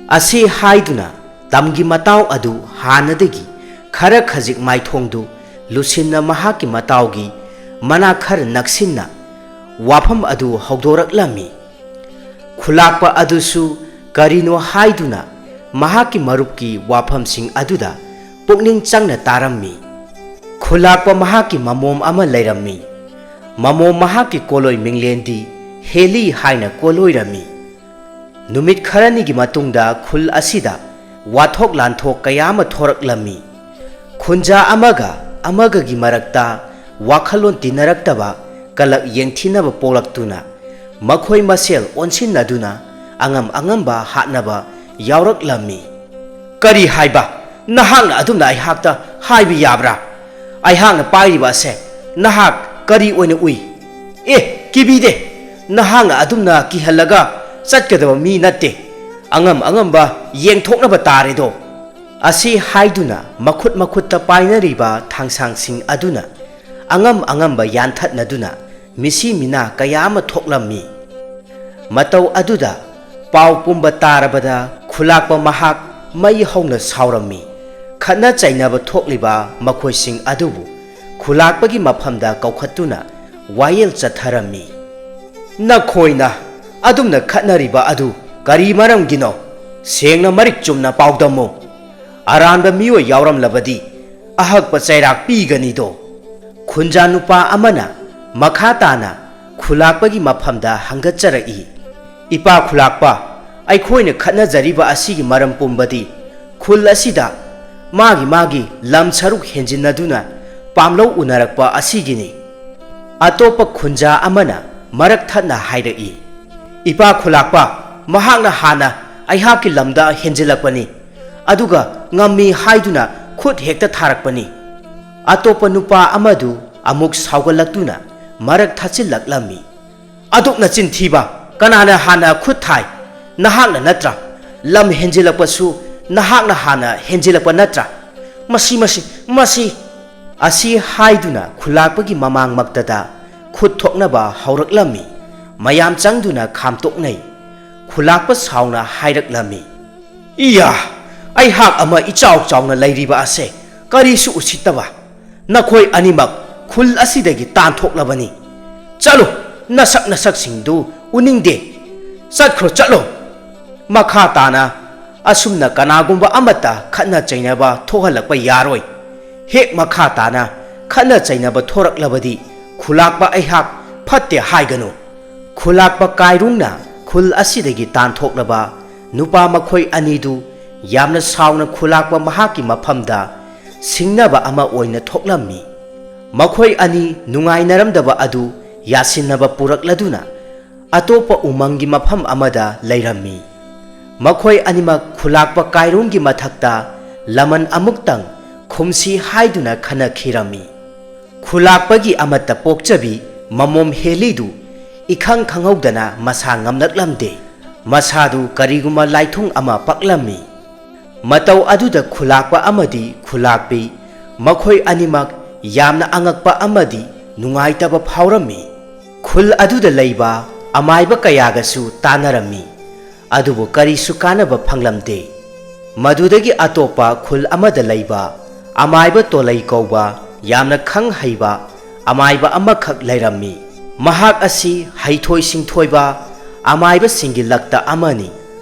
ꯑꯁꯤ ꯍꯥꯏꯗꯨꯅ ꯇꯝꯒꯤ ꯃꯇꯥꯎ ꯑꯗꯨ ꯍꯥꯟꯅꯗꯒꯤ ꯈꯔ ꯈꯖꯤꯛ ꯃꯥꯏꯊꯣꯡꯗꯨ ꯂꯨꯁꯤꯟꯅ ꯃꯍꯥꯛꯀꯤ ꯃꯇꯥꯎꯒꯤ ꯃꯅꯥꯛ ꯈꯔ ꯅꯛꯁꯤꯟꯅ ꯋꯥꯐꯝ ꯑꯗꯨ ꯍꯧꯗꯣꯔꯛꯂꯝꯃꯤ꯫ ꯈꯨꯂꯥꯛꯄ ꯑꯗꯨꯁꯨ ꯀꯔꯤꯅꯣ ꯍꯥꯏꯗꯨꯅ ꯃꯍꯥꯛꯀꯤ ꯃꯔꯨꯞꯀꯤ ꯋꯥꯐꯝꯁꯤꯡ ꯑꯗꯨꯗ ꯄꯨꯛꯅꯤꯡ ꯆꯪꯅ ꯇꯥꯔꯝꯃꯤ꯫ ꯈꯨꯂꯥꯛꯄ ꯃꯍꯥꯛꯀꯤ ꯃꯃꯣꯝ ꯑꯃ ꯂꯩꯔꯝꯃꯤ꯫ ꯃꯃꯣꯝ ꯃꯍꯥꯛꯀꯤ ꯀꯣꯂꯣꯏ ꯃꯤꯡꯂꯦꯟꯗꯤ ꯍꯦꯂꯤ ꯍꯥꯏꯅ ꯀꯣꯂꯣꯏꯔꯝꯃꯤ꯫ ꯅꯨꯃꯤꯠ ꯈꯔꯅꯤꯒꯤ ꯃꯇꯨꯡꯗ ꯈꯨꯜ ꯑꯁꯤꯗ ꯋꯥꯊꯣꯛ ꯂꯥꯟꯊꯣꯛ ꯀꯌꯥ ꯑꯃ ꯊꯣꯔꯛꯂꯝꯃꯤ꯫ ꯈꯨꯟꯖꯥ ꯑꯃꯒ ꯑꯃꯒꯒꯤ ꯃꯔꯛꯇ ꯋꯥꯈꯜꯂꯣꯟ ꯇꯤꯟꯅꯔꯛꯇꯕ, ꯀꯂꯛ ꯌꯦꯡꯊꯤꯅꯕ ꯄꯣꯛꯂꯛꯇꯨꯅ ꯃꯈꯣꯏ ꯃꯁꯦꯜ ꯑꯣꯟꯁꯤꯟꯅꯗꯨꯅ ꯑꯉꯝ ꯑꯉꯝꯕ ꯍꯥꯠꯅꯕ ꯌꯥꯎꯔꯛꯂꯝꯃꯤ꯫ "ꯀꯔꯤ ꯍꯥꯏꯕ? ꯅꯍꯥꯛꯅ ꯑꯗꯨꯝꯅ ꯑꯩꯍꯥꯛꯇ ꯍꯥꯏꯕ ꯌꯥꯕ꯭ꯔꯥ? ꯑꯩꯍꯥꯛꯅ ꯄꯥꯏꯔꯤꯕ ꯑꯁꯦ ꯅꯍꯥꯛ ꯀꯔꯤ ꯑꯣꯏꯅ ꯎꯏ? ꯑꯦ, ꯀꯤꯕꯤꯗꯦ꯫ ꯅꯍꯥꯛꯅ ꯑꯗꯨꯝꯅ ꯀꯤꯍꯜꯂꯒ ꯆꯠꯀꯗꯕ ꯃꯤ ꯅꯠꯇꯦ꯫ ꯑꯉꯝ ꯑꯉꯝꯕ ꯌꯦꯡꯊꯣꯛꯅꯕ ꯇꯥꯔꯦꯗꯣ"꯫ ꯑꯁꯤ ꯍꯥꯏꯗꯨꯅ ꯃꯈꯨꯠ ꯃꯈꯨꯠꯇ ꯄꯥꯏꯅꯔꯤꯕ ꯊꯥꯡꯁꯥꯡꯁꯤꯡ ꯑꯗꯨꯅ ꯑꯉꯝ ꯑꯉꯝꯕ ꯌꯥꯟꯊꯠꯅꯗꯨꯅ ꯃꯤꯁꯤ ꯃꯤꯅꯥ ꯀꯌꯥ ꯑꯃ ꯊꯣꯛꯂꯝꯃꯤ꯫ ꯃꯇꯧ ꯑꯗꯨꯗ ꯄꯥꯎ ꯄꯨꯝꯕ ꯇꯥꯔꯕꯗ ꯈꯨꯂꯥꯛꯄ ꯃꯍꯥꯛ ꯃꯩ ꯍꯧꯅ ꯁꯥꯎꯔꯝꯃꯤ꯫ ꯈꯠꯅ ꯆꯩꯅꯕ ꯊꯣꯛꯂꯤꯕ ꯃꯈꯣꯏꯁꯤꯡ ꯑꯗꯨꯕꯨ ꯈꯨꯂꯥꯛꯄꯒꯤ ꯃꯐꯝꯗ ꯀꯧꯈꯠꯇꯨꯅ ꯋꯥꯌꯦꯜ ꯆꯠꯊꯔꯝꯃꯤ꯫ "ꯅꯈꯣꯏꯅ ꯑꯗꯨꯝꯅ ꯈꯠꯅꯔꯤꯕ ꯑꯗꯨ ꯀꯔꯤ ꯃꯔꯝꯒꯤꯅꯣ? ꯁꯦꯡꯅ ꯃꯔꯤꯛ ꯆꯨꯝꯅ ꯄꯥꯎꯗꯝꯃꯨ꯫ ꯑꯔꯥꯟꯕ ꯃꯤꯑꯣꯏ ꯌꯥꯎꯔꯝꯂꯕꯗꯤ ꯑꯍꯛꯄ ꯆꯩꯔꯥꯛ ꯄꯤꯒꯅꯤꯗꯣ"꯫ ꯈꯨꯟꯖꯥ ꯅꯨꯄꯥ ꯑꯃꯅ ꯃꯈꯥ ꯇꯥꯅ ꯈꯨꯂꯥꯛꯄꯒꯤ ꯃꯐꯝꯗ ꯍꯪꯒꯠꯆꯔꯛꯏ꯫ "ꯏꯄꯥ ꯈꯨꯂꯥꯛꯄ, ꯑꯩꯈꯣꯏꯅ ꯈꯠꯅꯖꯔꯤꯕ ꯑꯁꯤꯒꯤ ꯃꯔꯝ ꯄꯨꯝꯕꯗꯤ ꯈꯨꯜ ꯑꯁꯤꯗ ꯃꯥꯒꯤ ꯃꯥꯒꯤ ꯂꯝ ꯁꯔꯨꯛ ꯍꯦꯟꯖꯤꯟꯅꯗꯨꯅ ꯄꯥꯝꯂꯧ ꯎꯅꯔꯛꯄ ꯑꯁꯤꯒꯤꯅꯤ"꯫ ꯑꯇꯣꯞꯄ ꯈꯨꯟꯖꯥ ꯑꯃꯅ ꯃꯔꯛ ꯊꯠꯅ ꯍꯥꯏꯔꯛꯏ꯫ "ꯏꯄꯥ ꯈꯨꯂꯥꯛꯄ, ꯃꯍꯥꯛꯅ ꯍꯥꯟꯅ ꯑꯩꯍꯥꯛꯀꯤ ꯂꯝꯗ ꯍꯦꯟꯖꯤꯜꯂꯛꯄꯅꯤ, ꯑꯗꯨꯒ ꯉꯝꯃꯤ ꯍꯥꯏꯗꯨꯅ ꯈꯨꯠ ꯍꯦꯛꯇ ꯊꯥꯔꯛꯄꯅꯤ꯫ ꯑꯇꯣꯞꯄ ꯅꯨꯄꯥ ꯑꯃꯗꯨ ꯑꯃꯨꯛ ꯁꯥꯎꯒꯠꯂꯛꯇꯨꯅ ꯃꯔꯛ ꯊꯠꯆꯤꯜꯂꯛꯂꯝꯃꯤ꯫" "ꯑꯗꯨꯛ ꯅꯆꯤꯟ ꯊꯤꯕ! ꯀꯅꯥꯅ ꯍꯥꯟꯅ ꯈꯨꯠ ꯊꯥꯏ? ꯅꯍꯥꯛꯅ ꯅꯠꯇ꯭ꯔꯥ? ꯂꯝ ꯍꯦꯟꯖꯤꯜꯂꯛꯄꯁꯨ ꯅꯍꯥꯛꯅ ꯍꯥꯟꯅ ꯍꯦꯟꯖꯤꯜꯂꯛꯄ ꯅꯠꯇ꯭ꯔꯥ? ꯃꯁꯤ, ꯃꯁꯤ, ꯃꯁꯤ!" ꯑꯁꯤ ꯍꯥꯏꯗꯨꯅ ꯈꯨꯂꯥꯛꯄꯒꯤ ꯃꯃꯥꯡꯃꯛꯇꯗ ꯈꯨꯠ ꯊꯣꯛꯅꯕ ꯍꯧꯔꯛꯂꯝꯃꯤ꯫ ꯃꯌꯥꯝ ꯆꯪꯗꯨꯅ ꯈꯥꯝꯇꯣꯛꯅꯩ꯫ ꯈꯨꯂꯥꯛꯄ ꯁꯥꯎꯅ ꯍꯥꯏꯔꯛꯂꯝꯃꯤ, "ꯏꯌꯥ! ꯑꯩꯍꯥꯛ ꯑꯃ ꯏꯆꯥꯎ ꯆꯥꯎꯅ ꯂꯩꯔꯤꯕ ꯑꯁꯦ ꯀꯔꯤꯁꯨ ꯎꯁꯤꯠꯇꯕ! ꯅꯈꯣꯏ ꯑꯅꯤꯃꯛ ꯈꯨꯜ ꯑꯁꯤꯗꯒꯤ ꯇꯥꯟꯊꯣꯛꯂꯕꯅꯤ꯫ ꯆꯠꯂꯨ, ꯅꯁꯛ ꯅꯁꯛꯁꯤꯡꯗꯨ ꯎꯅꯤꯡꯗꯦ꯫ ꯆꯠꯈ꯭ꯔꯣ, ꯆꯠꯂꯣ꯫ ꯃꯈꯥ ꯇꯥꯅ ꯑꯁꯨꯝꯅ ꯀꯅꯥꯒꯨꯝꯕ ꯑꯃꯠꯇ ꯈꯠꯅ ꯆꯩꯅꯕ ꯊꯣꯛꯍꯜꯂꯛꯄ ꯌꯥꯔꯣꯏ꯫ ꯍꯦꯛ ꯃꯈꯥ ꯇꯥꯅ ꯈꯠꯅ ꯆꯩꯅꯕ ꯊꯣꯔꯛꯂꯕꯗꯤ ꯈꯨꯂꯥꯛꯄ ꯑꯩꯍꯥꯛ ꯐꯠꯇꯦ ꯍꯥꯏꯒꯅꯨ꯫" ꯈꯨꯂꯥꯛꯄ ꯀꯥꯏꯔꯨꯡꯅ ꯈꯨꯜ ꯑꯁꯤꯗꯒꯤ ꯇꯥꯟꯊꯣꯛꯂꯕ ꯅꯨꯄꯥ ꯃꯈꯣꯏ ꯑꯅꯤꯗꯨ ꯌꯥꯝꯅ ꯁꯥꯎꯅ ꯈꯨꯂꯥꯛꯄ ꯃꯍꯥꯛꯀꯤ ꯃꯐꯝꯗ ꯁꯤꯡꯅꯕ ꯑꯃ ꯑꯣꯏꯅ ꯊꯣꯛꯂꯝꯃꯤ꯫ ꯃꯈꯣꯏ ꯑꯅꯤ ꯅꯨꯡꯉꯥꯏꯅꯔꯝꯗꯕ ꯑꯗꯨ ꯌꯥꯁꯤꯟꯅꯕ ꯄꯨꯔꯛꯂꯗꯨꯅ ꯑꯇꯣꯞꯄ ꯎꯃꯪꯒꯤ ꯃꯐꯝ ꯑꯃꯗ ꯂꯩꯔꯝꯃꯤ꯫ ꯃꯈꯣꯏ ꯑꯅꯤꯃꯛ ꯈꯨꯂꯥꯛꯄ ꯀꯥꯏꯔꯨꯡꯒꯤ ꯃꯊꯛꯇ ꯂꯃꯟ ꯑꯃꯨꯛꯇꯪ ꯈꯨꯝꯁꯤ ꯍꯥꯏꯗꯨꯅ ꯈꯟꯅꯈꯤꯔꯝꯃꯤ꯫ ꯈꯨꯂꯥꯛꯄꯒꯤ ꯑꯃꯠꯇ ꯄꯣꯛꯆꯕꯤ ꯃꯃꯣꯝ ꯍꯦꯂꯤꯗꯨ ꯏꯈꯪ ꯈꯪꯍꯧꯗꯅ ꯃꯁꯥ ꯉꯝꯂꯛꯂꯝꯗꯦ꯫ ꯃꯁꯥꯗꯨ ꯀꯔꯤꯒꯨꯝꯕ ꯂꯥꯏꯊꯨꯡ ꯑꯃ ꯄꯛꯂꯝꯃꯤ꯫ ꯃꯇꯧ ꯑꯗꯨꯗ ꯈꯨꯂꯥꯛꯄ ꯑꯃꯗꯤ ꯈꯨꯂꯥꯛꯄꯤ ꯃꯈꯣꯏ ꯑꯅꯤꯃꯛ ꯌꯥꯝꯅ ꯑꯉꯛꯄ ꯑꯃꯗꯤ ꯅꯨꯡꯉꯥꯏꯇꯕ ꯐꯥꯎꯔꯝꯃꯤ꯫ ꯈꯨꯜ ꯑꯗꯨꯗ ꯂꯩꯕ ꯑꯃꯥꯏꯕ ꯀꯌꯥꯒꯁꯨ ꯇꯥꯟꯅꯔꯝꯃꯤ, ꯑꯗꯨꯕꯨ ꯀꯔꯤꯁꯨ ꯀꯥꯟꯅꯕ ꯐꯪꯂꯝꯗꯦ꯫ ꯃꯗꯨꯗꯒꯤ ꯑꯇꯣꯞꯄ ꯈꯨꯜ ꯑꯃꯗ ꯂꯩꯕ ꯑꯃꯥꯏꯕ ꯇꯣꯂꯩ ꯀꯧꯕ ꯌꯥꯝꯅ ꯈꯪ ꯍꯩꯕ ꯑꯃꯥꯏꯕ ꯑꯃꯈꯛ ꯂꯩꯔꯝꯃꯤ꯫ ꯃꯍꯥꯛ ꯑꯁꯤ ꯍꯩꯊꯣꯏ ꯁꯤꯡꯊꯣꯏꯕ ꯑꯃꯥꯏꯕꯁꯤꯡꯒꯤ ꯂꯛꯇ ꯑꯃꯅꯤ꯫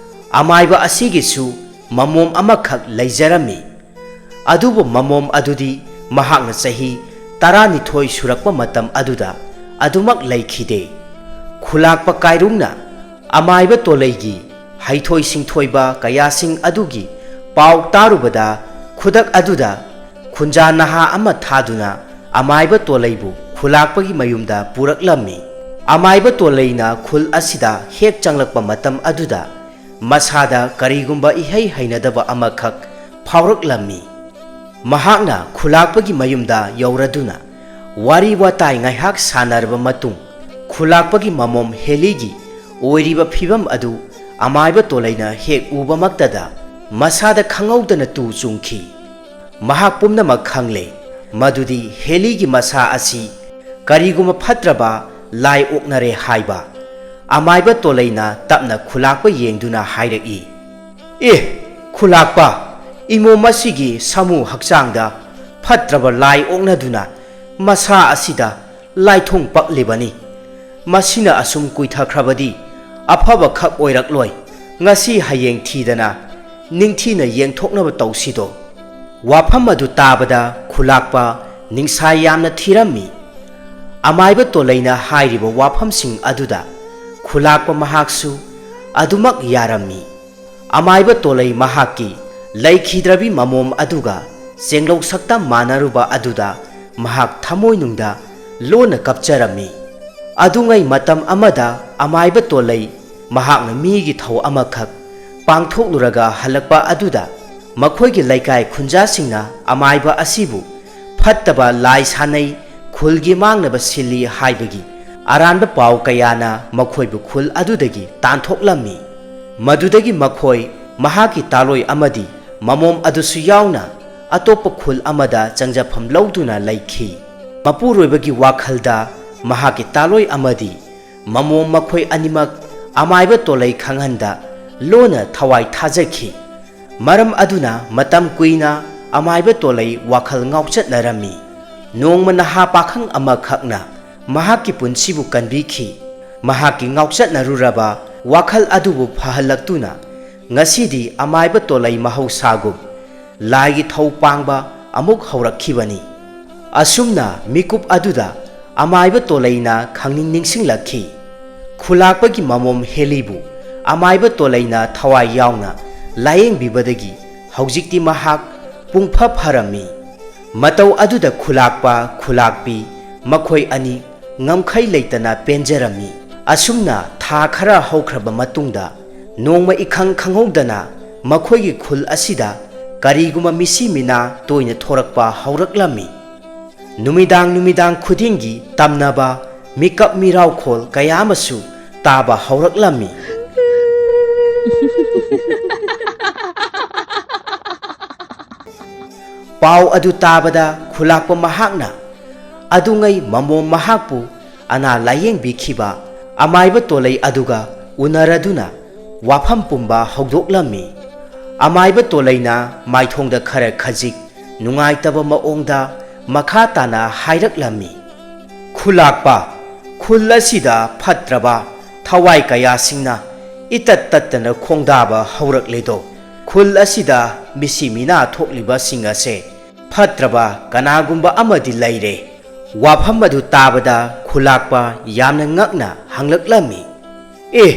ꯑꯃꯥꯏꯕ ꯑꯁꯤꯒꯤꯁꯨ ꯃꯃꯣꯝ ꯑꯃꯈꯛ ꯂꯩꯖꯔꯝꯃꯤ꯫ ꯑꯗꯨꯕꯨ ꯃꯃꯣꯝ ꯑꯗꯨꯗꯤ ꯃꯍꯥꯛꯅ ꯆꯍꯤ ꯇꯔꯥꯅꯤꯊꯣꯏ ꯁꯨꯔꯛꯄ ꯃꯇꯝ ꯑꯗꯨꯗ ꯑꯗꯨꯃꯛ ꯂꯩꯈꯤꯗꯦ꯫ ꯈꯨꯂꯥꯛꯄ ꯀꯥꯏꯔꯨꯡꯅ ꯑꯃꯥꯏꯕ ꯇꯣꯂꯩꯒꯤ ꯍꯩꯊꯣꯏ ꯁꯤꯡꯊꯣꯏꯕ ꯀꯌꯥꯁꯤꯡ ꯑꯗꯨꯒꯤ ꯄꯥꯎ ꯇꯥꯔꯨꯕꯗ ꯈꯨꯗꯛ ꯑꯗꯨꯗ ꯈꯨꯟꯖꯥ ꯅꯍꯥ ꯑꯃ ꯊꯥꯗꯨꯅ ꯑꯃꯥꯏꯕ ꯇꯣꯂꯩꯕꯨ ꯈꯨꯂꯥꯛꯄꯒꯤ ꯃꯌꯨꯝꯗ ꯄꯨꯔꯛꯂꯝꯃꯤ꯫ ꯑꯃꯥꯏꯕ ꯇꯣꯂꯩꯅ ꯈꯨꯜ ꯑꯁꯤꯗ ꯍꯦꯛ ꯆꯪꯂꯛꯄ ꯃꯇꯝ ꯑꯗꯨꯗ ꯃꯁꯥꯗ ꯀꯔꯤꯒꯨꯝꯕ ꯏꯍꯩ ꯍꯩꯅꯗꯕ ꯑꯃꯈꯛ ꯐꯥꯎꯔꯛꯂꯝꯃꯤ꯫ ꯃꯍꯥꯛꯅ ꯈꯨꯂꯥꯛꯄꯒꯤ ꯃꯌꯨꯝꯗ ꯌꯧꯔꯗꯨꯅ ꯋꯥꯔꯤ ꯋꯥꯇꯥꯏ ꯉꯥꯏꯍꯥꯛ ꯁꯥꯟꯅꯔꯕ ꯃꯇꯨꯡ, ꯈꯨꯂꯥꯛꯄꯒꯤ ꯃꯃꯣꯝ ꯍꯦꯂꯤꯒꯤ ꯑꯣꯏꯔꯤꯕ ꯐꯤꯕꯝ ꯑꯗꯨ ꯑꯃꯥꯏꯕ ꯇꯣꯂꯩꯅ ꯍꯦꯛ ꯎꯕꯃꯛꯇꯗ ꯃꯁꯥꯗ ꯈꯪꯍꯧꯗꯅ ꯇꯨ ꯆꯨꯡꯈꯤ꯫ ꯃꯍꯥꯛ ꯄꯨꯝꯅꯃꯛ ꯈꯪꯂꯦ ꯃꯗꯨꯗꯤ ꯍꯦꯂꯤꯒꯤ ꯃꯁꯥ ꯑꯁꯤ ꯀꯔꯤꯒꯨꯝꯕ ꯐꯠꯇ꯭ꯔꯕ ꯂꯥꯏ ꯑꯣꯛꯅꯔꯦ ꯍꯥꯏꯕ꯫ ꯑꯃꯥꯏꯕ ꯇꯣꯂꯩꯅ ꯇꯞꯅ ꯈꯨꯂꯥꯛꯄ ꯌꯦꯡꯗꯨꯅ ꯍꯥꯏꯔꯛꯏ, "ꯑꯦ, ꯈꯨꯂꯥꯛꯄ, ꯏꯃꯣꯝ ꯑꯁꯤꯒꯤ ꯁꯥꯃꯨ ꯍꯛꯆꯥꯡꯗ ꯐꯠꯇ꯭ꯔꯕ ꯂꯥꯏ ꯑꯣꯛꯅꯗꯨꯅ ꯃꯁꯥ ꯑꯁꯤꯗ ꯂꯥꯏꯊꯨꯡ ꯄꯛꯂꯤꯕꯅꯤ꯫ ꯃꯁꯤꯅ ꯑꯁꯨꯝ ꯀꯨꯏꯊꯈ꯭ꯔꯕꯗꯤ ꯑꯐꯕ ꯈꯛ ꯑꯣꯏꯔꯛꯂꯣꯏ꯫ ꯉꯁꯤ ꯍꯌꯦꯡ ꯊꯤꯗꯅ ꯅꯤꯡꯊꯤꯅ ꯌꯦꯡꯊꯣꯛꯅꯕ ꯇꯧꯁꯤꯗꯣ꯫" ꯋꯥꯐꯝ ꯑꯗꯨ ꯇꯥꯕꯗ ꯈꯨꯂꯥꯛꯄ ꯅꯤꯡꯁꯥ ꯌꯥꯝꯅ ꯊꯤꯔꯝꯃꯤ꯫ ꯑꯃꯥꯏꯕ ꯇꯣꯂꯩꯅ ꯍꯥꯏꯔꯤꯕ ꯋꯥꯐꯝꯁꯤꯡ ꯑꯗꯨꯗ ꯈꯨꯂꯥꯛꯄ ꯃꯍꯥꯛꯁꯨ ꯑꯗꯨꯃꯛ ꯌꯥꯔꯝꯃꯤ꯫ ꯑꯃꯥꯏꯕ ꯇꯣꯂꯩ ꯃꯍꯥꯛꯀꯤ ꯂꯩꯈꯤꯗ꯭ꯔꯕꯤ ꯃꯃꯣꯝ ꯑꯗꯨꯒ ꯆꯦꯡꯂꯧ ꯁꯛꯇꯝ ꯃꯥꯟꯅꯔꯨꯕ ꯑꯗꯨꯗ ꯃꯍꯥꯛ ꯊꯃꯣꯏꯅꯨꯡꯗ ꯂꯣꯟꯅ ꯀꯞꯆꯔꯝꯃꯤ꯫ ꯑꯗꯨꯉꯩ ꯃꯇꯝ ꯑꯃꯗ ꯑꯃꯥꯏꯕ ꯇꯣꯂꯩ ꯃꯍꯥꯛꯅ ꯃꯤꯒꯤ ꯊꯧ ꯑꯃꯈꯛ ꯄꯥꯡꯊꯣꯛꯂꯨꯔꯒ ꯍꯜꯂꯛꯄ ꯑꯗꯨꯗ ꯃꯈꯣꯏꯒꯤ ꯂꯩꯀꯥꯏ ꯈꯨꯟꯖꯥꯁꯤꯡꯅ ꯑꯃꯥꯏꯕ ꯑꯁꯤꯕꯨ ꯐꯠꯇꯕ ꯂꯥꯏ ꯁꯥꯟꯅꯩ, ꯈꯨꯜꯒꯤ ꯃꯥꯡꯅꯕ ꯁꯤꯜꯂꯤ ꯍꯥꯏꯕꯒꯤ ꯑꯔꯥꯟꯕ ꯄꯥꯎ ꯀꯌꯥꯅ ꯃꯈꯣꯏꯕꯨ ꯈꯨꯜ ꯑꯗꯨꯗꯒꯤ ꯇꯥꯟꯊꯣꯛꯂꯝꯃꯤ꯫ ꯃꯗꯨꯗꯒꯤ ꯃꯈꯣꯏ ꯃꯍꯥꯛꯀꯤ ꯇꯥꯂꯣꯏ ꯑꯃꯗꯤ ꯃꯃꯣꯝ ꯑꯗꯨꯁꯨ ꯌꯥꯎꯅ ꯑꯇꯣꯞꯄ ꯈꯨꯜ ꯑꯃꯗ ꯆꯪꯖꯐꯝ ꯂꯧꯗꯨꯅ ꯂꯩꯈꯤ꯫ ꯃꯄꯨꯔꯣꯏꯕꯒꯤ ꯋꯥꯈꯜꯗ ꯃꯍꯥꯛꯀꯤ ꯇꯥꯂꯣꯏ ꯑꯃꯗꯤ ꯃꯃꯣꯝ ꯃꯈꯣꯏ ꯑꯅꯤꯃꯛ ꯑꯃꯥꯏꯕ ꯇꯣꯂꯩ ꯈꯪꯍꯟꯗ ꯂꯣꯟꯅ ꯊꯋꯥꯏ ꯊꯥꯖꯈꯤ꯫ ꯃꯔꯝ ꯑꯗꯨꯅ ꯃꯇꯝ ꯀꯨꯏꯅ ꯑꯃꯥꯏꯕ ꯇꯣꯂꯩ ꯋꯥꯈꯜ ꯉꯥꯎꯆꯠꯅꯔꯝꯃꯤ꯫ ꯅꯣꯡꯃ ꯅꯍꯥ ꯄꯥꯈꯪ ꯑꯃꯈꯛꯅ ꯃꯍꯥꯛꯀꯤ ꯄꯨꯟꯁꯤꯕꯨ ꯀꯟꯕꯤꯈꯤ꯫ ꯃꯍꯥꯛꯀꯤ ꯉꯥꯎꯆꯠꯅꯔꯨꯔꯕ ꯋꯥꯈꯜ ꯑꯗꯨꯕꯨ ꯐꯍꯜꯂꯛꯇꯨꯅ ꯉꯁꯤꯗꯤ ꯑꯃꯥꯏꯕ ꯇꯣꯂꯩ ꯃꯍꯧꯁꯥꯒꯨꯝ ꯂꯥꯏꯒꯤ ꯊꯧ ꯄꯥꯡꯕ ꯑꯃꯨꯛ ꯍꯧꯔꯛꯈꯤꯕꯅꯤ꯫ ꯑꯁꯨꯝꯅ ꯃꯤꯀꯨꯞ ꯑꯗꯨꯗ ꯑꯃꯥꯏꯕ ꯇꯣꯂꯩꯅ ꯈꯪꯅꯤꯡ ꯅꯤꯡꯁꯤꯡꯂꯛꯈꯤ꯫ ꯈꯨꯂꯥꯛꯄꯒꯤ ꯃꯃꯣꯝ ꯍꯦꯂꯤꯕꯨ ꯑꯃꯥꯏꯕ ꯇꯣꯂꯩꯅ ꯊꯋꯥꯏ ꯌꯥꯎꯅ ꯂꯥꯌꯦꯡꯕꯤꯕꯗꯒꯤ ꯍꯧꯖꯤꯛꯇꯤ ꯃꯍꯥꯛ ꯄꯨꯡꯐ ꯐꯔꯝꯃꯤ꯫ ꯃꯇꯧ ꯑꯗꯨꯗ ꯈꯨꯂꯥꯛꯄ, ꯈꯨꯂꯥꯛꯄꯤ ꯃꯈꯣꯏ ꯑꯅꯤ ꯉꯝꯈꯩ ꯂꯩꯇꯅ ꯄꯦꯟꯖꯔꯝꯃꯤ꯫ ꯑꯁꯨꯝꯅ ꯊꯥ ꯈꯔ ꯍꯧꯈ꯭ꯔꯕ ꯃꯇꯨꯡꯗ, ꯅꯣꯡꯃ ꯏꯈꯪ ꯈꯪꯍꯧꯗꯅ ꯃꯈꯣꯏꯒꯤ ꯈꯨꯜ ꯑꯁꯤꯗ ꯀꯔꯤꯒꯨꯝꯕ ꯃꯤꯁꯤ ꯃꯤꯅꯥ ꯇꯣꯏꯅ ꯊꯣꯔꯛꯄ ꯍꯧꯔꯛꯂꯝꯃꯤ꯫ ꯅꯨꯃꯤꯗꯥꯡ ꯅꯨꯃꯤꯗꯥꯡ ꯈꯨꯗꯤꯡꯒꯤ ꯇꯝꯅꯕ ꯃꯤꯀꯞ ꯃꯤꯔꯥꯎꯈꯣꯜ ꯀꯌꯥ ꯑꯃꯁꯨ ꯇꯥꯕ ꯍꯧꯔꯛꯂꯝꯃꯤ꯫ ꯄꯥꯎ ꯑꯗꯨ ꯇꯥꯕꯗ ꯈꯨꯂꯥꯛꯄ ꯃꯍꯥꯛꯅ ꯑꯗꯨꯉꯩ ꯃꯃꯣꯝ ꯃꯍꯥꯛꯄꯨ ꯑꯅꯥ ꯂꯥꯌꯦꯡꯕꯤꯈꯤꯕ ꯑꯃꯥꯏꯕ ꯇꯣꯂꯩ ꯑꯗꯨꯒ ꯎꯅꯔꯗꯨꯅ ꯋꯥꯐꯝ ꯄꯨꯝꯕ ꯍꯧꯗꯣꯛꯂꯝꯃꯤ꯫ ꯑꯃꯥꯏꯕ ꯇꯣꯂꯩꯅ ꯃꯥꯏꯊꯣꯡꯗ ꯈꯔ ꯈꯖꯤꯛ ꯅꯨꯡꯉꯥꯏꯇꯕ ꯃꯑꯣꯡꯗ ꯃꯈꯥ ꯇꯥꯅ ꯍꯥꯏꯔꯛꯂꯝꯃꯤ꯫ ꯈꯨꯂꯥꯛꯄ, ꯈꯨꯜ ꯑꯁꯤꯗ ꯐꯠꯇ꯭ꯔꯕ ꯊꯋꯥꯏ ꯀꯌꯥꯁꯤꯡꯅ ꯏꯇꯠ ꯇꯠꯇꯅ ꯈꯣꯡꯗꯥꯕ ꯍꯧꯔꯛꯂꯦꯗꯣ꯫ ꯈꯨꯜ ꯑꯁꯤꯗ ꯃꯤꯁꯤ ꯃꯤꯅꯥ ꯊꯣꯛꯂꯤꯕꯁꯤꯡ ꯑꯁꯦ ꯐꯠꯇ꯭ꯔꯕ ꯀꯅꯥꯒꯨꯝꯕ ꯑꯃꯗꯤ ꯂꯩꯔꯦ꯫ ꯋꯥꯐꯝ ꯑꯗꯨ ꯇꯥꯕꯗ ꯈꯨꯂꯥꯛꯄ ꯌꯥꯝꯅ ꯉꯛꯅ ꯍꯪꯂꯛꯂꯝꯃꯤ, "ꯑꯦ,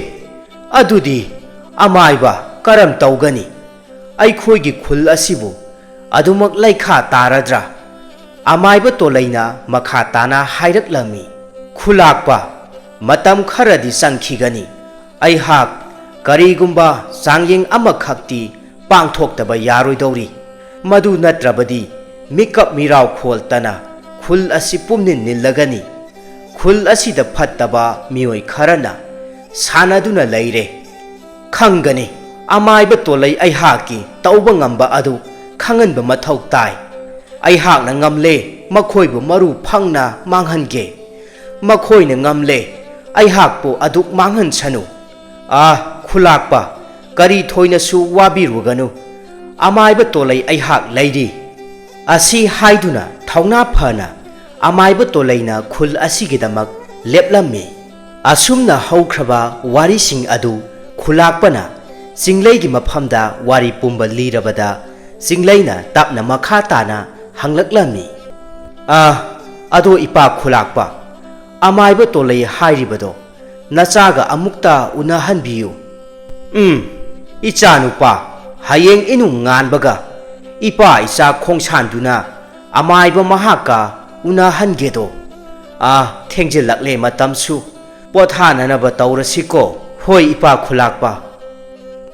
ꯑꯗꯨꯗꯤ ꯑꯃꯥꯏꯕ ꯀꯔꯝ ꯇꯧꯒꯅꯤ? ꯑꯩꯈꯣꯏꯒꯤ ꯈꯨꯜ ꯑꯁꯤꯕꯨ ꯑꯗꯨꯃꯛ ꯂꯩꯈꯥ ꯇꯥꯔꯗ꯭ꯔꯥ?" ꯑꯃꯥꯏꯕ ꯇꯣꯂꯩꯅ ꯃꯈꯥ ꯇꯥꯅ ꯍꯥꯏꯔꯛꯂꯝꯃꯤ, "ꯈꯨꯂꯥꯛꯄ, ꯃꯇꯝ ꯈꯔꯗꯤ ꯆꯪꯈꯤꯒꯅꯤ꯫ ꯑꯩꯍꯥꯛ ꯀꯔꯤꯒꯨꯝꯕ ꯆꯥꯡꯌꯦꯡ ꯑꯃꯈꯛꯇꯤ ꯄꯥꯡꯊꯣꯛꯇꯕ ꯌꯥꯔꯣꯏꯗꯧꯔꯤ꯫ ꯃꯗꯨ ꯅꯠꯇ꯭ꯔꯕꯗꯤ ꯃꯤꯀꯞ ꯃꯤꯔꯥꯎ ꯈꯣꯜꯇꯅ ꯈꯨꯜ ꯑꯁꯤ ꯄꯨꯝꯅꯤꯟ ꯅꯤꯜꯂꯒꯅꯤ꯫ ꯈꯨꯜ ꯑꯁꯤꯗ ꯐꯠꯇꯕ ꯃꯤꯑꯣꯏ ꯈꯔꯅ ꯁꯥꯟꯅꯗꯨꯅ ꯂꯩꯔꯦ꯫ ꯈꯪꯒꯅꯤ, ꯑꯃꯥꯏꯕ ꯇꯣꯂꯩ ꯑꯩꯍꯥꯛꯀꯤ ꯇꯧꯕ ꯉꯝꯕ ꯑꯗꯨ ꯈꯪꯍꯟꯕ ꯃꯊꯧ ꯇꯥꯏ꯫ ꯑꯩꯍꯥꯛꯅ ꯉꯝꯂꯦ, ꯃꯈꯣꯏꯕꯨ ꯃꯔꯨ ꯐꯪꯅ ꯃꯥꯡꯍꯟꯒꯦ꯫ ꯃꯈꯣꯏꯅ ꯉꯝꯂꯦ, ꯑꯩꯍꯥꯛꯄꯨ ꯑꯗꯨꯛ ꯃꯥꯡꯍꯟꯁꯅꯨ꯫ ꯑꯥ, ꯈꯨꯂꯥꯛꯄ, ꯀꯔꯤ ꯊꯣꯏꯅꯁꯨ ꯋꯥꯕꯤꯔꯨꯒꯅꯨ꯫ ꯑꯃꯥꯏꯕ ꯇꯣꯂꯩ ꯑꯩꯍꯥꯛ ꯂꯩꯔꯤ꯫" ꯑꯁꯤ ꯍꯥꯏꯗꯨꯅ ꯊꯧꯅꯥ ꯐꯅ ꯑꯃꯥꯏꯕ ꯇꯣꯂꯩꯅ ꯈꯨꯜ ꯑꯁꯤꯒꯤꯗꯃꯛ ꯂꯦꯞꯂꯝꯃꯤ꯫ ꯑꯁꯨꯝꯅ ꯍꯧꯈ꯭ꯔꯕ ꯋꯥꯔꯤꯁꯤꯡ ꯑꯗꯨ ꯈꯨꯂꯥꯛꯄꯅ ꯆꯤꯡꯂꯩꯒꯤ ꯃꯐꯝꯗ ꯋꯥꯔꯤ ꯄꯨꯝꯕ ꯂꯤꯔꯕꯗ, ꯆꯤꯡꯂꯩꯅ ꯇꯞꯅ ꯃꯈꯥ ꯇꯥꯅ ꯍꯪꯂꯛꯂꯝꯃꯤ, "ꯑ, ꯑꯗꯣ ꯏꯄꯥ ꯈꯨꯂꯥꯛꯄ, ꯑꯃꯥꯏꯕ ꯇꯣꯂꯩ ꯍꯥꯏꯔꯤꯕꯗꯣ ꯅꯆꯥꯒ ꯑꯃꯨꯛꯇ ꯎꯅꯍꯟꯕꯤꯌꯨ꯫" "ꯎꯝ, ꯏꯆꯥꯅꯨꯄꯥ, ꯍꯌꯦꯡ ꯏꯅꯨꯡ ꯉꯥꯟꯕꯒ ꯏꯄꯥ ꯏꯆꯥ ꯈꯣꯡꯁꯥꯟꯗꯨꯅ ꯑꯃꯥꯏꯕ ꯃꯍꯥꯛꯀ ꯎꯅꯍꯟꯒꯦꯗꯣ꯫ ꯑꯥ, ꯊꯦꯡꯖꯤꯜꯂꯛꯂꯦ ꯃꯇꯝꯁꯨ꯫ ꯄꯣꯊꯥꯅꯅꯕ ꯇꯧꯔꯁꯤꯀꯣ꯫ ꯍꯣꯏ, ꯏꯄꯥ ꯈꯨꯂꯥꯛꯄ꯫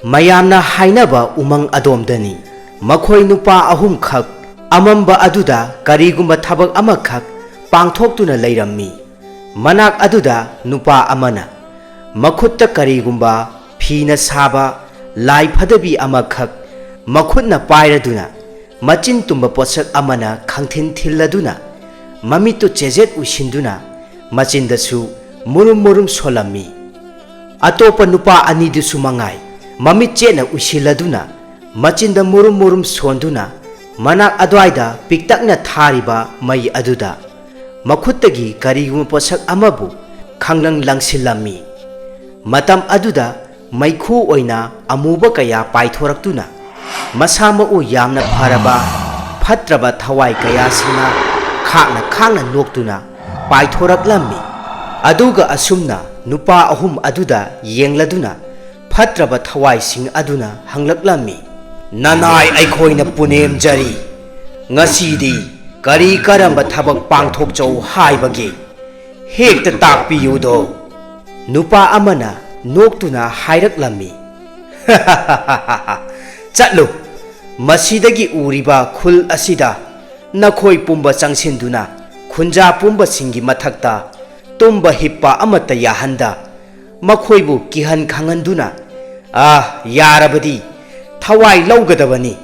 ꯃꯌꯥꯝꯅ ꯍꯥꯏꯅꯕ ꯎꯃꯪ ꯑꯗꯣꯝꯗꯅꯤ꯫ ꯃꯈꯣꯏ ꯅꯨꯄꯥ ꯑꯍꯨꯝꯈꯛ ꯑꯃꯝꯕ ꯑꯗꯨꯗ ꯀꯔꯤꯒꯨꯝꯕ ꯊꯕꯛ ꯑꯃꯈꯛ ꯄꯥꯡꯊꯣꯛꯇꯨꯅ ꯂꯩꯔꯝꯃꯤ꯫ ꯃꯅꯥꯛ ꯑꯗꯨꯗ ꯅꯨꯄꯥ ꯑꯃꯅ ꯃꯈꯨꯠꯇ ꯀꯔꯤꯒꯨꯝꯕ ꯐꯤꯅ ꯁꯥꯕ ꯂꯥꯏ ꯐꯗꯕꯤ ꯑꯃꯈꯛ ꯃꯈꯨꯠꯅ ꯄꯥꯏꯔꯗꯨꯅ, ꯃꯆꯤꯟ ꯇꯨꯝꯕ ꯄꯣꯠꯁꯛ ꯑꯃꯅ ꯈꯪꯊꯤꯟ ꯊꯤꯜꯂꯗꯨꯅ, ꯃꯃꯤꯠꯇꯨ ꯆꯦꯖꯦꯠ ꯎꯏꯁꯤꯟꯗꯨꯅ, ꯃꯆꯤꯟꯗꯁꯨ ꯃꯨꯔꯨꯝ ꯃꯨꯔꯨꯝ ꯁꯣꯜꯂꯝꯃꯤ꯫ ꯑꯇꯣꯞꯄ ꯅꯨꯄꯥ ꯑꯅꯤꯗꯨꯁꯨ ꯃꯉꯥꯏ, ꯃꯃꯤꯠ ꯆꯦꯠꯅ ꯎꯏꯁꯤꯜꯂꯗꯨꯅ, ꯃꯆꯤꯟꯗ ꯃꯨꯔꯨꯝ ꯃꯨꯔꯨꯝ ꯁꯣꯟꯗꯨꯅ, ꯃꯅꯥꯛ ꯑꯗ꯭ꯋꯥꯏꯗ ꯄꯤꯛꯇꯛꯅ ꯊꯥꯔꯤꯕ ꯃꯩ ꯑꯗꯨꯗ ꯃꯈꯨꯠꯇꯒꯤ ꯀꯔꯤꯒꯨꯝꯕ ꯄꯣꯠꯁꯛ ꯑꯃꯕꯨ ꯈꯪꯂꯪ ꯂꯪꯁꯤꯜꯂꯝꯃꯤ꯫ ꯃꯇꯝ ꯑꯗꯨꯗ ꯃꯩꯈꯨ ꯑꯣꯏꯅ ꯑꯃꯨꯕ ꯀꯌꯥ ꯄꯥꯏꯊꯣꯔꯛꯇꯨꯅ, ꯃꯁꯥ ꯃꯎ ꯌꯥꯝꯅ ꯐꯔꯕ ꯐꯠꯇ꯭ꯔꯕ ꯊꯋꯥꯏ ꯀꯌꯥꯁꯤꯡꯅ ꯈꯥꯡꯅ ꯈꯥꯡꯅ ꯅꯣꯛꯇꯨꯅ ꯄꯥꯏꯊꯣꯔꯛꯂꯝꯃꯤ꯫ ꯑꯗꯨꯒ ꯑꯁꯨꯝꯅ ꯅꯨꯄꯥ ꯑꯍꯨꯝ ꯑꯗꯨꯗ ꯌꯦꯡꯂꯗꯨꯅ ꯐꯠꯇ꯭ꯔꯕ ꯊꯋꯥꯏꯁꯤꯡ ꯑꯗꯨꯅ ꯍꯪꯂꯛꯂꯝꯃꯤ, "ꯅꯅꯥꯏ ꯑꯩꯈꯣꯏꯅ ꯄꯨꯅꯦꯝꯖꯔꯤ꯫ ꯉꯁꯤꯗꯤ ꯀꯔꯤ ꯀꯔꯝꯕ ꯊꯕꯛ ꯄꯥꯡꯊꯣꯛꯆꯧ ꯍꯥꯏꯕꯒꯦ? ꯍꯦꯛꯇ ꯇꯥꯛꯄꯤꯌꯨꯗꯣ?" ꯅꯨꯄꯥ ꯑꯃꯅ ꯅꯣꯛꯇꯨꯅ ꯍꯥꯏꯔꯛꯂꯝꯃꯤ, "ꯆꯠꯂꯨ, ꯃꯁꯤꯗꯒꯤ ꯎꯔꯤꯕ ꯈꯨꯜ ꯑꯁꯤꯗ ꯅꯈꯣꯏ ꯄꯨꯝꯕ ꯆꯪꯁꯤꯟꯗꯨꯅ ꯈꯨꯟꯖꯥ ꯄꯨꯝꯕꯁꯤꯡꯒꯤ ꯃꯊꯛꯇ ꯇꯨꯝꯕ ꯍꯤꯞꯄ ꯑꯃꯠꯇ ꯌꯥꯍꯟꯗ, ꯃꯈꯣꯏꯕꯨ ꯀꯤꯍꯟ ꯈꯪꯍꯟꯗꯨꯅ, ꯑꯥ, ꯌꯥꯔꯕꯗꯤ ꯊꯋꯥꯏ ꯂꯧꯒꯗꯕꯅꯤ꯫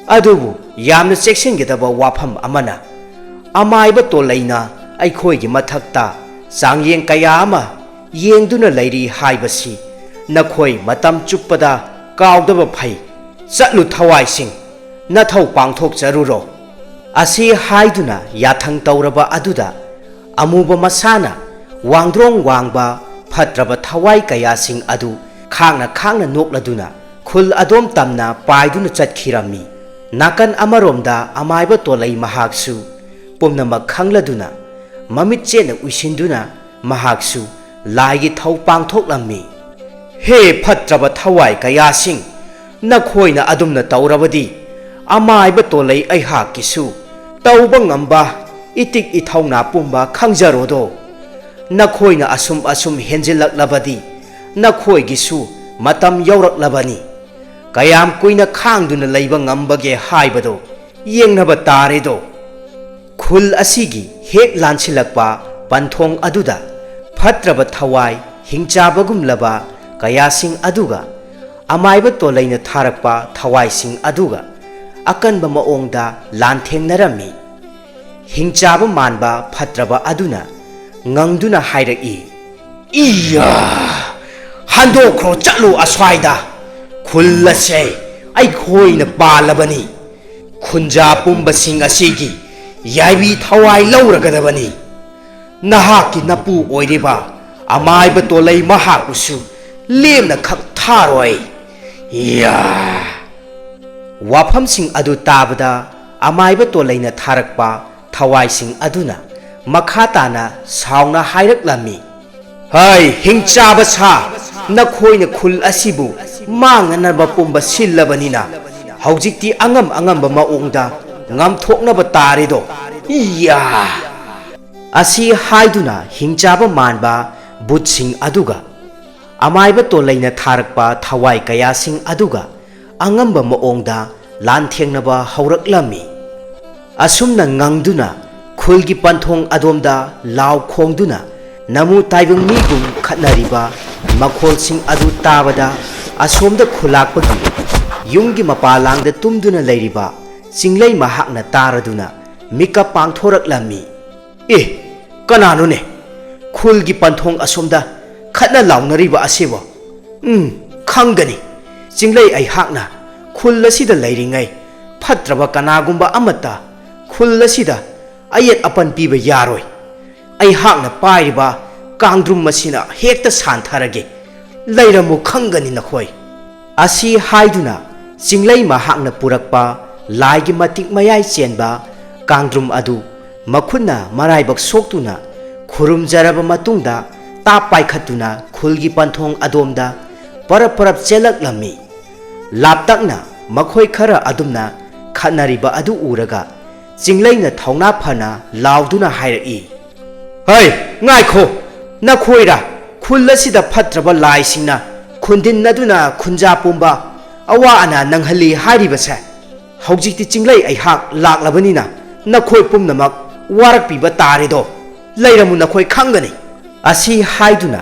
ꯑꯗꯨꯕꯨ ꯌꯥꯝꯅ ꯆꯦꯛꯁꯤꯟꯒꯗꯕ ꯋꯥꯐꯝ ꯑꯃꯅ, ꯑꯃꯥꯏꯕ ꯇꯣꯂꯩꯅ ꯑꯩꯈꯣꯏꯒꯤ ꯃꯊꯛꯇ ꯆꯥꯡꯌꯦꯡ ꯀꯌꯥ ꯑꯃ ꯌꯦꯡꯗꯨꯅ ꯂꯩꯔꯤ ꯍꯥꯏꯕꯁꯤ ꯅꯈꯣꯏ ꯃꯇꯝ ꯆꯨꯞꯄꯗ ꯀꯥꯎꯗꯕ ꯐꯩ꯫ ꯆꯠꯂꯨ ꯊꯋꯥꯏꯁꯤꯡ, ꯅꯊꯧ ꯄꯥꯡꯊꯣꯛꯆꯔꯨꯔꯣ꯫" ꯑꯁꯤ ꯍꯥꯏꯗꯨꯅ ꯌꯥꯊꯪ ꯇꯧꯔꯕ ꯑꯗꯨꯗ ꯑꯃꯨꯕ ꯃꯁꯥꯅ ꯋꯥꯡꯗ꯭ꯔꯣꯡ ꯋꯥꯡꯕ ꯐꯠꯇ꯭ꯔꯕ ꯊꯋꯥꯏ ꯀꯌꯥꯁꯤꯡ ꯑꯗꯨ ꯈꯥꯡꯅ ꯈꯥꯡꯅ ꯅꯣꯛꯂꯗꯨꯅ ꯈꯨꯜ ꯑꯗꯣꯝ ꯇꯝꯅ ꯄꯥꯏꯗꯨꯅ ꯆꯠꯈꯤꯔꯝꯃꯤ꯫ ꯅꯥꯀꯟ ꯑꯃꯔꯣꯝꯗ ꯑꯃꯥꯏꯕ ꯇꯣꯂꯩ ꯃꯍꯥꯛꯁꯨ ꯄꯨꯝꯅꯃꯛ ꯈꯪꯂꯗꯨꯅ ꯃꯃꯤꯠ ꯆꯦꯠꯅ ꯎꯏꯁꯤꯟꯗꯨꯅ ꯃꯍꯥꯛꯁꯨ ꯂꯥꯏꯒꯤ ꯊꯧ ꯄꯥꯡꯊꯣꯛꯂꯝꯃꯤ꯫ "ꯍꯦ ꯐꯠꯇ꯭ꯔꯕ ꯊꯋꯥꯏ ꯀꯌꯥꯁꯤꯡ, ꯅꯈꯣꯏꯅ ꯑꯗꯨꯝꯅ ꯇꯧꯔꯕꯗꯤ ꯑꯃꯥꯏꯕ ꯇꯣꯂꯩ ꯑꯩꯍꯥꯛꯀꯤꯁꯨ ꯇꯧꯕ ꯉꯝꯕ ꯏꯇꯤꯛ ꯏꯊꯧꯅꯥ ꯄꯨꯝꯕ ꯈꯪꯖꯔꯣꯗꯣ꯫ ꯅꯈꯣꯏꯅ ꯑꯁꯨꯝ ꯑꯁꯨꯝ ꯍꯦꯟꯖꯤꯜꯂꯛꯂꯕꯗꯤ ꯅꯈꯣꯏꯒꯤꯁꯨ ꯃꯇꯝ ꯌꯧꯔꯛꯂꯕꯅꯤ꯫ ꯀꯌꯥꯝ ꯀꯨꯏꯅ ꯈꯥꯡꯗꯨꯅ ꯂꯩꯕ ꯉꯝꯕꯒꯦ ꯍꯥꯏꯕꯗꯣ ꯌꯦꯡꯅꯕ ꯇꯥꯔꯦꯗꯣ꯫ ꯈꯨꯜ ꯑꯁꯤꯒꯤ ꯍꯦꯛ ꯂꯥꯟꯁꯤꯜꯂꯛꯄ ꯄꯟꯊꯣꯡ ꯑꯗꯨꯗ ꯐꯠꯇ꯭ꯔꯕ ꯊꯋꯥꯏ ꯍꯤꯡꯆꯥꯕꯒꯨꯝꯂꯕ ꯀꯌꯥꯁꯤꯡ ꯑꯗꯨꯒ ꯑꯃꯥꯏꯕ ꯇꯣꯂꯩꯅ ꯊꯥꯔꯛꯄ ꯊꯋꯥꯏꯁꯤꯡ ꯑꯗꯨꯒ ꯑꯀꯟꯕ ꯃꯑꯣꯡꯗ ꯂꯥꯟꯊꯦꯡꯅꯔꯝꯃꯤ꯫ ꯍꯤꯡꯆꯥꯕ ꯃꯥꯟꯕ ꯐꯠꯇ꯭ꯔꯕ ꯑꯗꯨꯅ ꯉꯪꯗꯨꯅ ꯍꯥꯏꯔꯛꯏ, "ꯏꯌꯥ! ꯍꯟꯗꯣꯛꯈ꯭ꯔꯣ, ꯆꯠꯂꯨ ꯑꯁ꯭ꯋꯥꯏꯗ꯫ ꯈꯨꯜ ꯑꯁꯦ ꯑꯩꯈꯣꯏꯅ ꯄꯥꯜꯂꯕꯅꯤ꯫ ꯈꯨꯟꯖꯥ ꯄꯨꯝꯕꯁꯤꯡ ꯑꯁꯤꯒꯤ ꯌꯥꯏꯕꯤ ꯊꯋꯥꯏ ꯂꯧꯔꯒꯗꯕꯅꯤ꯫ ꯅꯍꯥꯛꯀꯤ ꯅꯄꯨ ꯑꯣꯏꯔꯤꯕ ꯑꯃꯥꯏꯕ ꯇꯣꯂꯩ ꯃꯍꯥꯛꯄꯨꯁꯨ ꯂꯦꯝꯅ ꯈꯛ ꯊꯥꯔꯣꯏ꯫ ꯏꯌꯥ!" ꯋꯥꯐꯝꯁꯤꯡ ꯑꯗꯨ ꯇꯥꯕꯗ ꯑꯃꯥꯏꯕ ꯇꯣꯂꯩꯅ ꯊꯥꯔꯛꯄ ꯊꯋꯥꯏꯁꯤꯡ ꯑꯗꯨꯅ ꯃꯈꯥ ꯇꯥꯅ ꯁꯥꯎꯅ ꯍꯥꯏꯔꯛꯂꯝꯃꯤ, "ꯍꯩ, ꯍꯤꯡꯆꯥꯕ ꯁꯥ, ꯅꯈꯣꯏꯅ ꯈꯨꯜ ꯑꯁꯤꯕꯨ ꯃꯥꯡꯅꯅꯕ ꯄꯨꯝꯕ ꯁꯤꯜꯂꯕꯅꯤꯅ ꯍꯧꯖꯤꯛꯇꯤ ꯑꯉꯝ ꯑꯉꯝꯕ ꯃꯑꯣꯡꯗ ꯉꯝꯊꯣꯛꯅꯕ ꯇꯥꯔꯦꯗꯣ꯫ ꯏꯌꯥ!" ꯑꯁꯤ ꯍꯥꯏꯗꯨꯅ ꯍꯤꯡꯆꯥꯕ ꯃꯥꯟꯕ ꯕꯨꯠꯁꯤꯡ ꯑꯗꯨꯒ ꯑꯃꯥꯏꯕ ꯇꯣꯂꯩꯅ ꯊꯥꯔꯛꯄ ꯊꯋꯥꯏ ꯀꯌꯥꯁꯤꯡ ꯑꯗꯨꯒ ꯑꯉꯝꯕ ꯃꯑꯣꯡꯗ ꯂꯥꯟꯊꯦꯡꯅꯕ ꯍꯧꯔꯛꯂꯝꯃꯤ꯫ ꯑꯁꯨꯝꯅ ꯉꯪꯗꯨꯅ ꯈꯨꯜꯒꯤ ꯄꯟꯊꯣꯡ ꯑꯗꯣꯝꯗ ꯂꯥꯎ ꯈꯣꯡꯗꯨꯅ ꯅꯃꯨ ꯇꯥꯏꯕꯪ ꯃꯤꯒꯨꯝ ꯈꯠꯅꯔꯤꯕ ꯃꯈꯣꯜꯁꯤꯡ ꯑꯗꯨ ꯇꯥꯕꯗ ꯑꯁꯣꯝꯗ ꯈꯨꯂꯥꯛꯄꯒꯤ ꯌꯨꯝꯒꯤ ꯃꯄꯥꯂꯥꯡꯗ ꯇꯨꯝꯗꯨꯅ ꯂꯩꯔꯤꯕ ꯆꯤꯡꯂꯩ ꯃꯍꯥꯛꯅ ꯇꯥꯔꯗꯨꯅ ꯃꯤꯀꯞ ꯄꯥꯡꯊꯣꯔꯛꯂꯝꯃꯤ꯫ "ꯑꯦ, ꯀꯅꯥꯅꯣꯅꯦ? ꯈꯨꯜꯒꯤ ꯄꯟꯊꯣꯡ ꯑꯁꯣꯝꯗ ꯈꯠꯅ ꯂꯥꯎꯅꯔꯤꯕ ꯑꯁꯤꯕꯣ? ꯎꯝ, ꯈꯪꯒꯅꯤ꯫ ꯆꯤꯡꯂꯩ ꯑꯩꯍꯥꯛꯅ ꯈꯨꯜ ꯑꯁꯤꯗ ꯂꯩꯔꯤꯉꯩ ꯐꯠꯇ꯭ꯔꯕ ꯀꯅꯥꯒꯨꯝꯕ ꯑꯃꯠꯇ ꯈꯨꯜ ꯑꯁꯤꯗ ꯑꯌꯦꯠ ꯑꯄꯟ ꯄꯤꯕ ꯌꯥꯔꯣꯏ꯫ ꯑꯩꯍꯥꯛꯅ ꯄꯥꯏꯔꯤꯕ ꯀꯥꯡꯗ꯭ꯔꯨꯝ ꯑꯁꯤꯅ ꯍꯦꯛꯇ ꯁꯥꯟꯊꯔꯒꯦ꯫ ꯂꯩꯔꯝꯃꯨ, ꯈꯪꯒꯅꯤ ꯅꯈꯣꯏ꯫" ꯑꯁꯤ ꯍꯥꯏꯗꯨꯅ ꯆꯤꯡꯂꯩ ꯃꯍꯥꯛꯅ ꯄꯨꯔꯛꯄ ꯂꯥꯏꯒꯤ ꯃꯇꯤꯛ ꯃꯌꯥꯏ ꯆꯦꯟꯕ ꯀꯥꯡꯗ꯭ꯔꯨꯝ ꯑꯗꯨ ꯃꯈꯨꯠꯅ ꯃꯔꯥꯏꯕꯛ ꯁꯣꯛꯇꯨꯅ ꯈꯨꯔꯨꯝꯖꯔꯕ ꯃꯇꯨꯡꯗ ꯇꯥꯞ ꯄꯥꯏꯈꯠꯇꯨꯅ ꯈꯨꯜꯒꯤ ꯄꯟꯊꯣꯡ ꯑꯗꯣꯝꯗ ꯄꯔꯞ ꯄꯔꯞ ꯆꯦꯜꯂꯛꯂꯝꯃꯤ꯫ ꯂꯥꯞꯇꯛꯅ ꯃꯈꯣꯏ ꯈꯔ ꯑꯗꯨꯝꯅ ꯈꯠꯅꯔꯤꯕ ꯑꯗꯨ ꯎꯔꯒ ꯆꯤꯡꯂꯩꯅ ꯊꯧꯅꯥ ꯐꯅ ꯂꯥꯎꯗꯨꯅ ꯍꯥꯏꯔꯛꯏ, "ꯍꯩ, ꯉꯥꯏꯈꯣ! ꯅꯈꯣꯏꯔ ꯈꯨꯜ ꯑꯁꯤꯗ ꯐꯠꯇ꯭ꯔꯕ ꯂꯥꯏꯁꯤꯡꯅ ꯈꯨꯟꯗꯤꯟꯅꯗꯨꯅ ꯈꯨꯟꯖꯥ ꯄꯨꯝꯕ ꯑꯋꯥ ꯑꯅꯥ ꯅꯪꯍꯜꯂꯤ ꯍꯥꯏꯔꯤꯕꯁꯦ? ꯍꯧꯖꯤꯛꯇꯤ ꯆꯤꯡꯂꯩ ꯑꯩꯍꯥꯛ ꯂꯥꯛꯂꯕꯅꯤꯅ ꯅꯈꯣꯏ ꯄꯨꯝꯅꯃꯛ ꯋꯥꯔꯛꯄꯤꯕ ꯇꯥꯔꯦꯗꯣ꯫ ꯂꯩꯔꯝꯃꯨ, ꯅꯈꯣꯏ ꯈꯪꯒꯅꯤ"꯫ ꯑꯁꯤ ꯍꯥꯏꯗꯨꯅ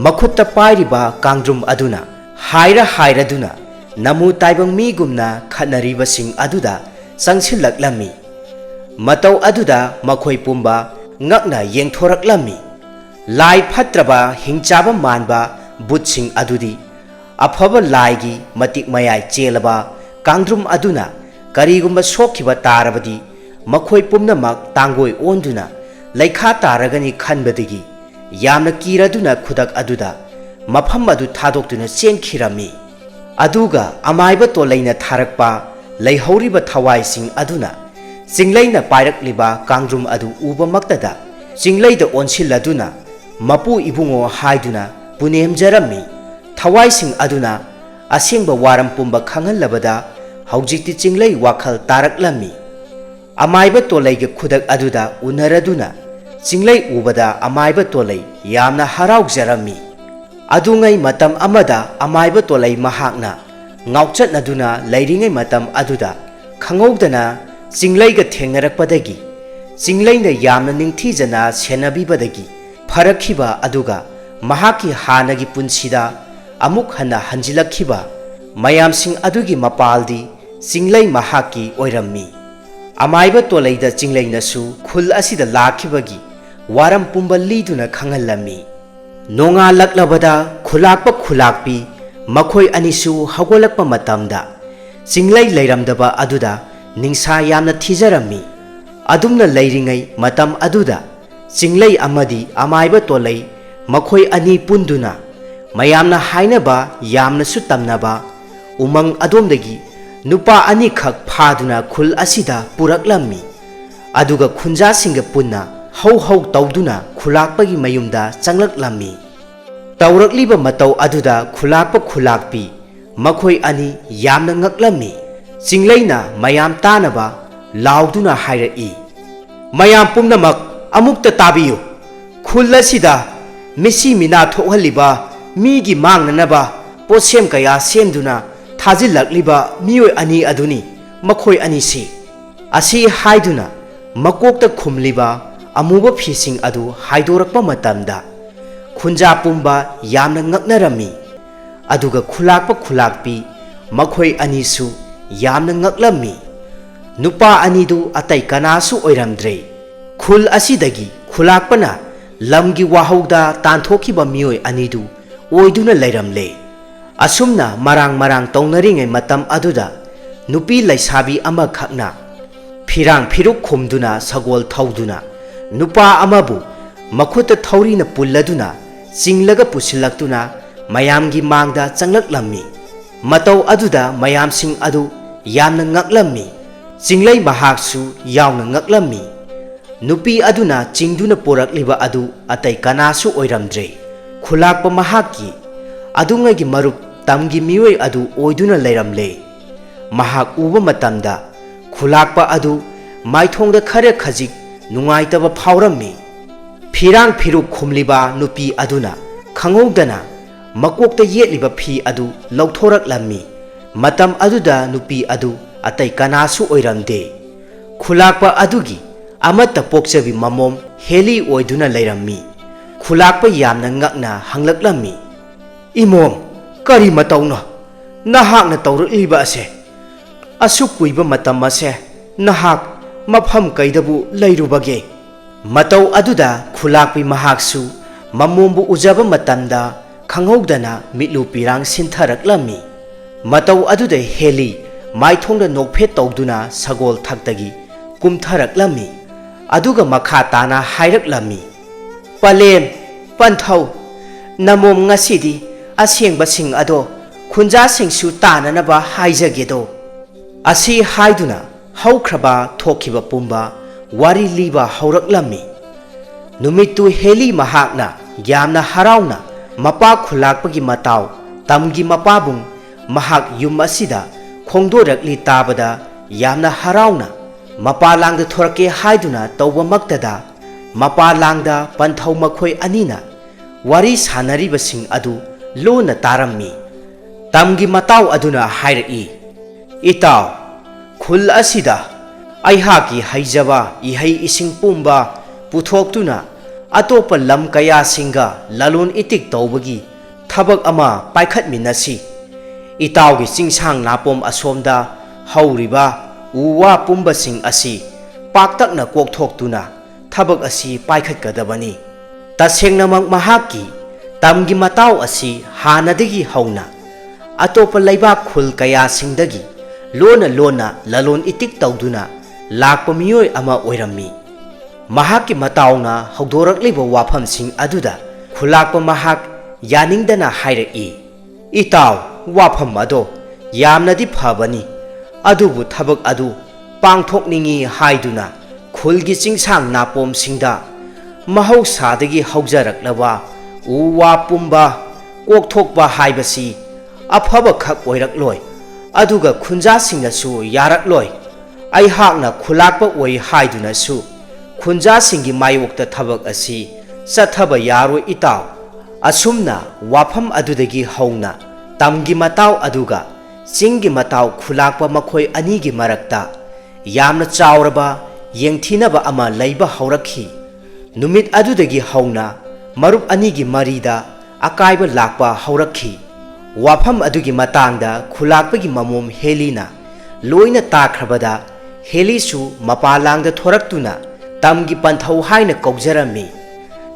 ꯃꯈꯨꯠꯇ ꯄꯥꯏꯔꯤꯕ ꯀꯥꯡꯗ꯭ꯔꯨꯝ ꯑꯗꯨꯅ ꯍꯥꯏꯔ ꯍꯥꯏꯔꯗꯨꯅ ꯅꯃꯨ ꯇꯥꯏꯕꯪ ꯃꯤꯒꯨꯝꯅ ꯈꯠꯅꯔꯤꯕꯁꯤꯡ ꯑꯗꯨꯗ ꯆꯪꯁꯤꯜꯂꯛꯂꯝꯃꯤ꯫ ꯃꯇꯧ ꯑꯗꯨꯗ ꯃꯈꯣꯏ ꯄꯨꯝꯕ ꯉꯛꯅ ꯌꯦꯡꯊꯣꯔꯛꯂꯝꯃꯤ꯫ ꯂꯥꯏ ꯐꯠꯇ꯭ꯔꯕ ꯍꯤꯡꯆꯥꯕ ꯃꯥꯟꯕ ꯕꯨꯠꯁꯤꯡ ꯑꯗꯨꯗꯤ ꯑꯐꯕ ꯂꯥꯏꯒꯤ ꯃꯇꯤꯛ ꯃꯌꯥꯏ ꯆꯦꯜꯂꯕ ꯀꯥꯡꯗ꯭ꯔꯨꯝ ꯑꯗꯨꯅ ꯀꯔꯤꯒꯨꯝꯕ ꯁꯣꯛꯈꯤꯕ ꯇꯥꯔꯕꯗꯤ ꯃꯈꯣꯏ ꯄꯨꯝꯅꯃꯛ ꯇꯥꯡꯒꯣꯏ ꯑꯣꯟꯗꯨꯅ ꯂꯩꯈꯥ ꯇꯥꯔꯒꯅꯤ ꯈꯟꯕꯗꯒꯤ ꯌꯥꯝꯅ ꯀꯤꯔꯗꯨꯅ ꯈꯨꯗꯛ ꯑꯗꯨꯗ ꯃꯐꯝ ꯑꯗꯨ ꯊꯥꯗꯣꯛꯇꯨꯅ ꯆꯦꯟꯈꯤꯔꯝꯃꯤ꯫ ꯑꯗꯨꯒ ꯑꯃꯥꯏꯕ ꯇꯣꯂꯩꯅ ꯊꯥꯔꯛꯄ ꯂꯩꯍꯧꯔꯤꯕ ꯊꯋꯥꯏꯁꯤꯡ ꯑꯗꯨꯅ ꯆꯤꯡꯂꯩꯅ ꯄꯥꯏꯔꯛꯂꯤꯕ ꯀꯥꯡꯗ꯭ꯔꯨꯝ ꯑꯗꯨ ꯎꯕꯃꯛꯇꯗ ꯆꯤꯡꯂꯩꯗ ꯑꯣꯟꯁꯤꯜꯂꯗꯨꯅ ꯃꯄꯨ ꯏꯕꯨꯡꯉꯣ ꯍꯥꯏꯗꯨꯅ ꯄꯨꯅꯦꯝꯖꯔꯝꯃꯤ꯫ ꯊꯋꯥꯏꯁꯤꯡ ꯑꯗꯨꯅ ꯑꯁꯦꯡꯕ ꯋꯥꯔꯝ ꯄꯨꯝꯕ ꯈꯪꯍꯜꯂꯕꯗ ꯍꯧꯖꯤꯛꯇꯤ ꯆꯤꯡꯂꯩ ꯋꯥꯈꯜ ꯇꯥꯔꯛꯂꯝꯃꯤ꯫ ꯑꯃꯥꯏꯕ ꯇꯣꯂꯩꯒ ꯈꯨꯗꯛ ꯑꯗꯨꯗ ꯎꯅꯔꯗꯨꯅ ꯆꯤꯡꯂꯩ ꯎꯕꯗ ꯑꯃꯥꯏꯕ ꯇꯣꯂꯩ ꯌꯥꯝꯅ ꯍꯔꯥꯎꯖꯔꯝꯃꯤ꯫ ꯑꯗꯨꯉꯩ ꯃꯇꯝ ꯑꯃꯗ ꯑꯃꯥꯏꯕ ꯇꯣꯂꯩ ꯃꯍꯥꯛꯅ ꯉꯥꯎꯆꯠꯅꯗꯨꯅ ꯂꯩꯔꯤꯉꯩ ꯃꯇꯝ ꯑꯗꯨꯗ ꯈꯪꯍꯧꯗꯅ ꯆꯤꯡꯂꯩꯒ ꯊꯦꯡꯅꯔꯛꯄꯗꯒꯤ ꯆꯤꯡꯂꯩꯅ ꯌꯥꯝꯅ ꯅꯤꯡꯊꯤꯖꯅ ꯁꯦꯟꯅꯕꯤꯕꯗꯒꯤ ꯐꯔꯛꯈꯤꯕ ꯑꯗꯨꯒ ꯃꯍꯥꯛꯀꯤ ꯍꯥꯟꯅꯒꯤ ꯄꯨꯟꯁꯤꯗ ꯑꯃꯨꯛ ꯍꯟꯅ ꯍꯟꯖꯤꯜꯂꯛꯈꯤꯕ ꯃꯌꯥꯝꯁꯤꯡ ꯑꯗꯨꯒꯤ ꯃꯄꯥꯜꯗꯤ ꯆꯤꯡꯂꯩ ꯃꯍꯥꯛꯀꯤ ꯑꯣꯏꯔꯝꯃꯤ꯫ ꯑꯃꯥꯏꯕ ꯇꯣꯂꯩꯗ ꯆꯤꯡꯂꯩꯅꯁꯨ ꯈꯨꯜ ꯑꯁꯤꯗ ꯂꯥꯛꯈꯤꯕꯒꯤ ꯋꯥꯔꯝ ꯄꯨꯝꯕ ꯂꯤꯗꯨꯅ ꯈꯪꯍꯜꯂꯝꯃꯤ꯫ ꯅꯣꯡꯉꯥꯜꯂꯛꯂꯕꯗ ꯈꯨꯂꯥꯛꯄ ꯈꯨꯂꯥꯛꯄꯤ ꯃꯈꯣꯏ ꯑꯅꯤꯁꯨ ꯍꯧꯒꯠꯂꯛꯄ ꯃꯇꯝꯗ ꯆꯤꯡꯂꯩ ꯂꯩꯔꯝꯗꯕ ꯑꯗꯨꯗ ꯅꯤꯡꯁꯥ ꯌꯥꯝꯅ ꯊꯤꯖꯔꯝꯃꯤ꯫ ꯑꯗꯨꯝꯅ ꯂꯩꯔꯤꯉꯩ ꯃꯇꯝ ꯑꯗꯨꯗ ꯆꯤꯡꯂꯩ ꯑꯃꯗꯤ ꯑꯃꯥꯏꯕ ꯇꯣꯂꯩ ꯃꯈꯣꯏ ꯑꯅꯤ ꯄꯨꯟꯗꯨꯅ ꯃꯌꯥꯝꯅ ꯍꯥꯏꯅꯕ ꯌꯥꯝꯅꯁꯨ ꯇꯝꯅꯕ ꯎꯃꯪ ꯑꯗꯣꯝꯗꯒꯤ ꯅꯨꯄꯥ ꯑꯅꯤꯈꯛ ꯐꯥꯗꯨꯅ ꯈꯨꯜ ꯑꯁꯤꯗ ꯄꯨꯔꯛꯂꯝꯃꯤ꯫ ꯑꯗꯨꯒ ꯈꯨꯟꯖꯥꯁꯤꯡꯒ ꯄꯨꯟꯅ ꯍꯧ ꯍꯧ ꯇꯧꯗꯨꯅ ꯈꯨꯂꯥꯛꯄꯒꯤ ꯃꯌꯨꯝꯗ ꯆꯪꯂꯛꯂꯝꯃꯤ꯫ ꯇꯧꯔꯛꯂꯤꯕ ꯃꯇꯧ ꯑꯗꯨꯗ ꯈꯨꯂꯥꯛꯄ ꯈꯨꯂꯥꯛꯄꯤ ꯃꯈꯣꯏ ꯑꯅꯤ ꯌꯥꯝꯅ ꯉꯛꯂꯝꯃꯤ꯫ ꯆꯤꯡꯂꯩꯅ ꯃꯌꯥꯝ ꯇꯥꯅꯕ ꯂꯥꯎꯗꯨꯅ ꯍꯥꯏꯔꯛꯏ, "ꯃꯌꯥꯝ ꯄꯨꯝꯅꯃꯛ ꯑꯃꯨꯛꯇ ꯇꯥꯕꯤꯌꯨ꯫ ꯈꯨꯜ ꯑꯁꯤꯗ ꯃꯤꯁꯤ ꯃꯤꯅꯥ ꯊꯣꯛꯍꯜꯂꯤꯕ, ꯃꯤꯒꯤ ꯃꯥꯡꯅꯅꯕ ꯄꯣꯠꯁꯦꯝ ꯀꯌꯥ ꯁꯦꯝꯗꯨꯅ ꯊꯥꯖꯤꯜꯂꯛꯂꯤꯕ ꯃꯤꯑꯣꯏ ꯑꯅꯤ ꯑꯗꯨꯅꯤ ꯃꯈꯣꯏ ꯑꯅꯤꯁꯤ"꯫ ꯑꯁꯤ ꯍꯥꯏꯗꯨꯅ ꯃꯀꯣꯛꯇ ꯈꯨꯝꯂꯤꯕ ꯑꯃꯨꯕ ꯐꯤꯁꯤꯡ ꯑꯗꯨ ꯍꯥꯏꯗꯣꯔꯛꯄ ꯃꯇꯝꯗ ꯈꯨꯟꯖꯥ ꯄꯨꯝꯕ ꯌꯥꯝꯅ ꯉꯛꯅꯔꯝꯃꯤ꯫ ꯑꯗꯨꯒ ꯈꯨꯂꯥꯛꯄ ꯈꯨꯂꯥꯛꯄꯤ ꯃꯈꯣꯏ ꯑꯅꯤꯁꯨ ꯌꯥꯝꯅ ꯉꯛꯂꯝꯃꯤ꯫ ꯅꯨꯄꯥ ꯑꯅꯤꯗꯨ ꯑꯇꯩ ꯀꯅꯥꯁꯨ ꯑꯣꯏꯔꯝꯗ꯭ꯔꯦ꯫ ꯈꯨꯜ ꯑꯁꯤꯗꯒꯤ ꯈꯨꯂꯥꯛꯄꯅ ꯂꯝꯒꯤ ꯋꯥꯍꯧꯗ ꯇꯥꯟꯊꯣꯛꯈꯤꯕ ꯃꯤꯑꯣꯏ ꯑꯅꯤꯗꯨ ꯑꯣꯏꯗꯨꯅ ꯂꯩꯔꯝꯂꯦ꯫ ꯑꯁꯨꯝꯅ ꯃꯔꯥꯡ ꯃꯔꯥꯡ ꯇꯧꯅꯔꯤꯉꯩ ꯃꯇꯝ ꯑꯗꯨꯗ ꯅꯨꯄꯤ ꯂꯩꯁꯥꯕꯤ ꯑꯃꯈꯛꯅ ꯐꯤꯔꯥꯡ ꯐꯤꯔꯨꯛ ꯈꯨꯝꯗꯨꯅ ꯁꯒꯣꯜ ꯊꯧꯗꯨꯅ ꯅꯨꯄꯥ ꯑꯃꯕꯨ ꯃꯈꯨꯠꯇ ꯊꯧꯔꯤꯅ ꯄꯨꯜꯂꯗꯨꯅ ꯆꯤꯡꯂꯒ ꯄꯨꯁꯤꯜꯂꯛꯇꯨꯅ ꯃꯌꯥꯝꯒꯤ ꯃꯥꯡꯗ ꯆꯪꯂꯛꯂꯝꯃꯤ꯫ ꯃꯇꯧ ꯑꯗꯨꯗ ꯃꯌꯥꯝꯁꯤꯡ ꯑꯗꯨ ꯌꯥꯝꯅ ꯉꯛꯂꯝꯃꯤ꯫ ꯆꯤꯡꯂꯩ ꯃꯍꯥꯛꯁꯨ ꯌꯥꯎꯅ ꯉꯛꯂꯝꯃꯤ꯫ ꯅꯨꯄꯤ ꯑꯗꯨꯅ ꯆꯤꯡꯗꯨꯅ ꯄꯨꯔꯛꯂꯤꯕ ꯑꯗꯨ ꯑꯇꯩ ꯀꯅꯥꯁꯨ ꯑꯣꯏꯔꯝꯗ꯭ꯔꯦ꯫ ꯈꯨꯂꯥꯛꯄ ꯃꯍꯥꯛꯀꯤ ꯑꯗꯨꯉꯩꯒꯤ ꯃꯔꯨꯞ ꯇꯝꯒꯤ ꯃꯤꯑꯣꯏ ꯑꯗꯨ ꯑꯣꯏꯗꯨꯅ ꯂꯩꯔꯝꯂꯦ꯫ ꯃꯍꯥꯛ ꯎꯕ ꯃꯇꯝꯗ ꯈꯨꯂꯥꯛꯄ ꯑꯗꯨ ꯃꯥꯏꯊꯣꯡꯗ ꯈꯔ ꯈꯖꯤꯛ ꯅꯨꯡꯉꯥꯏꯇꯕ ꯐꯥꯎꯔꯝꯃꯤ꯫ ꯐꯤꯔꯥꯡ ꯐꯤꯔꯨꯛ ꯈꯨꯝꯂꯤꯕ ꯅꯨꯄꯤ ꯑꯗꯨꯅ ꯈꯪꯍꯧꯗꯅ ꯃꯀꯣꯛꯇ ꯌꯦꯠꯂꯤꯕ ꯐꯤ ꯑꯗꯨ ꯂꯧꯊꯣꯔꯛꯂꯝꯃꯤ꯫ ꯃꯇꯝ ꯑꯗꯨꯗ ꯅꯨꯄꯤ ꯑꯗꯨ ꯑꯇꯩ ꯀꯅꯥꯁꯨ ꯑꯣꯏꯔꯝꯗꯦ꯫ ꯈꯨꯂꯥꯛꯄ ꯑꯗꯨꯒꯤ ꯑꯃꯠꯇ ꯄꯣꯛꯆꯕꯤ ꯃꯃꯣꯝ ꯍꯦꯂꯤ ꯑꯣꯏꯗꯨꯅ ꯂꯩꯔꯝꯃꯤ꯫ ꯈꯨꯂꯥꯛꯄ ꯌꯥꯝꯅ ꯉꯛꯅ ꯍꯪꯂꯛꯂꯝꯃꯤ, "ꯏꯃꯣꯝ, ꯀꯔꯤ ꯃꯇꯧꯅꯣ ꯅꯍꯥꯛꯅ ꯇꯧꯔꯛꯂꯤꯕ ꯑꯁꯦ? ꯑꯁꯨꯛ ꯀꯨꯏꯕ ꯃꯇꯝ ꯑꯁꯦ ꯅꯍꯥꯛ ꯃꯐꯝ ꯀꯩꯗꯕꯨ ꯂꯩꯔꯨꯕꯒꯦ?" ꯃꯇꯧ ꯑꯗꯨꯗ ꯈꯨꯂꯥꯛꯄꯤ ꯃꯍꯥꯛꯁꯨ ꯃꯃꯣꯝꯕꯨ ꯎꯖꯕ ꯃꯇꯝꯗ ꯈꯪꯍꯧꯗꯅ ꯃꯤꯠꯂꯨ ꯄꯤꯔꯥꯡ ꯁꯤꯟꯊꯔꯛꯂꯝꯃꯤ꯫ ꯃꯇꯧ ꯑꯗꯨꯗ ꯍꯦꯂꯤ ꯃꯥꯏꯊꯣꯡꯗ ꯅꯣꯛꯐꯦꯠ ꯇꯧꯗꯨꯅ ꯁꯒꯣꯜ ꯊꯛꯇꯒꯤ ꯀꯨꯝꯊꯔꯛꯂꯝꯃꯤ꯫ ꯑꯗꯨꯒ ꯃꯈꯥ ꯇꯥꯅ ꯍꯥꯏꯔꯛꯂꯝꯃꯤ, "ꯄꯂꯦꯝ, ꯄꯟꯊꯧ, ꯅꯃꯣꯝ ꯉꯁꯤꯗꯤ ꯑꯁꯦꯡꯕꯁꯤꯡ ꯑꯗꯣ ꯈꯨꯟꯖꯥꯁꯤꯡꯁꯨ ꯇꯥꯅꯅꯕ ꯍꯥꯏꯖꯒꯦꯗꯣ"꯫ ꯑꯁꯤ ꯍꯥꯏꯗꯨꯅ ꯍꯧꯈ꯭ꯔꯕ ꯊꯣꯛꯈꯤꯕ ꯄꯨꯝꯕ ꯋꯥꯔꯤ ꯂꯤꯕ ꯍꯧꯔꯛꯂꯝꯃꯤ꯫ ꯅꯨꯃꯤꯠꯇꯨ ꯍꯦꯂꯤ ꯃꯍꯥꯛꯅ ꯌꯥꯝꯅ ꯍꯔꯥꯎꯅ ꯃꯄꯥ ꯈꯨꯂꯥꯛꯄꯒꯤ ꯃꯇꯥꯎ ꯇꯝꯒꯤ ꯃꯄꯥꯕꯨꯡ ꯃꯍꯥꯛ ꯌꯨꯝ ꯑꯁꯤꯗ ꯈꯣꯡꯗꯣꯔꯛꯂꯤ ꯇꯥꯕꯗ ꯌꯥꯝꯅ ꯍꯔꯥꯎꯅ ꯃꯄꯥ ꯂꯥꯡꯗ ꯊꯣꯔꯛꯀꯦ ꯍꯥꯏꯗꯨꯅ ꯇꯧꯕꯃꯛꯇꯗ, ꯃꯄꯥ ꯂꯥꯡꯗ ꯄꯟꯊꯧ ꯃꯈꯣꯏ ꯑꯅꯤꯅ ꯋꯥꯔꯤ ꯁꯥꯟꯅꯔꯤꯕꯁꯤꯡ ꯑꯗꯨ ꯂꯨꯅ ꯇꯥꯔꯝꯃꯤ꯫ ꯇꯝꯒꯤ ꯃꯇꯥꯎ ꯑꯗꯨꯅ ꯍꯥꯏꯔꯛꯏ, "ꯏꯇꯥꯎ, ꯈꯨꯜ ꯑꯁꯤꯗ ꯑꯩꯍꯥꯛꯀꯤ ꯍꯩꯖꯕ ꯏꯍꯩ ꯏꯁꯤꯡ ꯄꯨꯝꯕ ꯄꯨꯊꯣꯛꯇꯨꯅ ꯑꯇꯣꯞꯄ ꯂꯝ ꯀꯌꯥꯁꯤꯡꯒ ꯂꯂꯣꯟ ꯏꯇꯤꯛ ꯇꯧꯕꯒꯤ ꯊꯕꯛ ꯑꯃ ꯄꯥꯏꯈꯠꯃꯤꯟꯅꯁꯤ꯫ ꯏꯇꯥꯎꯒꯤ ꯆꯤꯡꯁꯥꯡ ꯅꯥꯄꯣꯝ ꯑꯁꯣꯝꯗ ꯍꯧꯔꯤꯕ ꯎ ꯋꯥ ꯄꯨꯝꯕꯁꯤꯡ ꯑꯁꯤ ꯄꯥꯛꯇꯛꯅ ꯀꯣꯛꯊꯣꯛꯇꯨꯅ ꯊꯕꯛ ꯑꯁꯤ ꯄꯥꯏꯈꯠꯀꯗꯕꯅꯤ꯫" ꯇꯁꯦꯡꯅꯃꯛ ꯃꯍꯥꯛꯀꯤ ꯇꯝꯒꯤ ꯃꯇꯥꯎ ꯑꯁꯤ ꯍꯥꯟꯅꯗꯒꯤ ꯍꯧꯅ ꯑꯇꯣꯞꯄ ꯂꯩꯕꯥꯛ ꯈꯨꯜ ꯀꯌꯥꯁꯤꯡꯗꯒꯤ ꯂꯣꯟꯅ ꯂꯣꯟꯅ ꯂꯂꯣꯟ ꯏꯇꯤꯛ ꯇꯧꯗꯨꯅ ꯂꯥꯛꯄ ꯃꯤꯑꯣꯏ ꯑꯃ ꯑꯣꯏꯔꯝꯃꯤ꯫ ꯃꯍꯥꯛꯀꯤ ꯃꯇꯥꯎꯅ ꯍꯧꯗꯣꯔꯛꯂꯤꯕ ꯋꯥꯐꯝꯁꯤꯡ ꯑꯗꯨꯗ ꯈꯨꯂꯥꯛꯄ ꯃꯍꯥꯛ ꯌꯥꯅꯤꯡꯗꯅ ꯍꯥꯏꯔꯛꯏ, "ꯏꯇꯥꯎ, ꯋꯥꯐꯝ ꯑꯗꯣ ꯌꯥꯝꯅꯗꯤ ꯐꯕꯅꯤ, ꯑꯗꯨꯕꯨ ꯊꯕꯛ ꯑꯗꯨ ꯄꯥꯡꯊꯣꯛꯅꯤꯡꯏ ꯍꯥꯏꯗꯨꯅ ꯈꯨꯜꯒꯤ ꯆꯤꯡꯁꯥꯡ ꯅꯥꯄꯣꯝꯁꯤꯡꯗ ꯃꯍꯧꯁꯥꯗꯒꯤ ꯍꯧꯖꯔꯛꯂꯕ ꯎ ꯋꯥ ꯄꯨꯝꯕ ꯀꯣꯛꯊꯣꯛꯄ ꯍꯥꯏꯕꯁꯤ ꯑꯐꯕꯈꯛ ꯑꯣꯏꯔꯛꯂꯣꯏ, ꯑꯗꯨꯒ ꯈꯨꯟꯖꯥꯁꯤꯡꯅꯁꯨ ꯌꯥꯔꯛꯂꯣꯏ꯫ ꯑꯩꯍꯥꯛꯅ ꯈꯨꯂꯥꯛꯄ ꯑꯣꯏ ꯍꯥꯏꯗꯨꯅꯁꯨ ꯈꯨꯟꯖꯥꯁꯤꯡꯒꯤ ꯃꯥꯌꯣꯛꯇ ꯊꯕꯛ ꯑꯁꯤ ꯆꯠꯊꯕ ꯌꯥꯔꯣꯏ, ꯏꯇꯥꯎ꯫" ꯑꯁꯨꯝꯅ ꯋꯥꯐꯝ ꯑꯗꯨꯗꯒꯤ ꯍꯧꯅ ꯇꯝꯒꯤ ꯃꯇꯥꯎ ꯑꯗꯨꯒ ꯆꯤꯡꯒꯤ ꯃꯇꯥꯎ ꯈꯨꯂꯥꯛꯄ ꯃꯈꯣꯏ ꯑꯅꯤꯒꯤ ꯃꯔꯛꯇ ꯌꯥꯝꯅ ꯆꯥꯎꯔꯕ ꯌꯦꯡꯊꯤꯅꯕ ꯑꯃ ꯂꯩꯕ ꯍꯧꯔꯛꯈꯤ꯫ ꯅꯨꯃꯤꯠ ꯑꯗꯨꯗꯒꯤ ꯍꯧꯅ ꯃꯔꯨꯞ ꯑꯅꯤꯒꯤ ꯃꯔꯤꯗ ꯑꯀꯥꯏꯕ ꯂꯥꯛꯄ ꯍꯧꯔꯛꯈꯤ꯫ ꯋꯥꯐꯝ ꯑꯗꯨꯒꯤ ꯃꯇꯥꯡꯗ ꯈꯨꯂꯥꯛꯄꯒꯤ ꯃꯃꯣꯝ ꯍꯦꯂꯤꯅ ꯂꯣꯏꯅ ꯇꯥꯈ꯭ꯔꯕꯗ, ꯍꯦꯂꯤꯁꯨ ꯃꯄꯥ ꯂꯥꯡꯗ ꯊꯣꯔꯛꯇꯨꯅ ꯇꯝꯒꯤ ꯄꯟꯊꯧ ꯍꯥꯏꯅ ꯀꯧꯖꯔꯝꯃꯤ꯫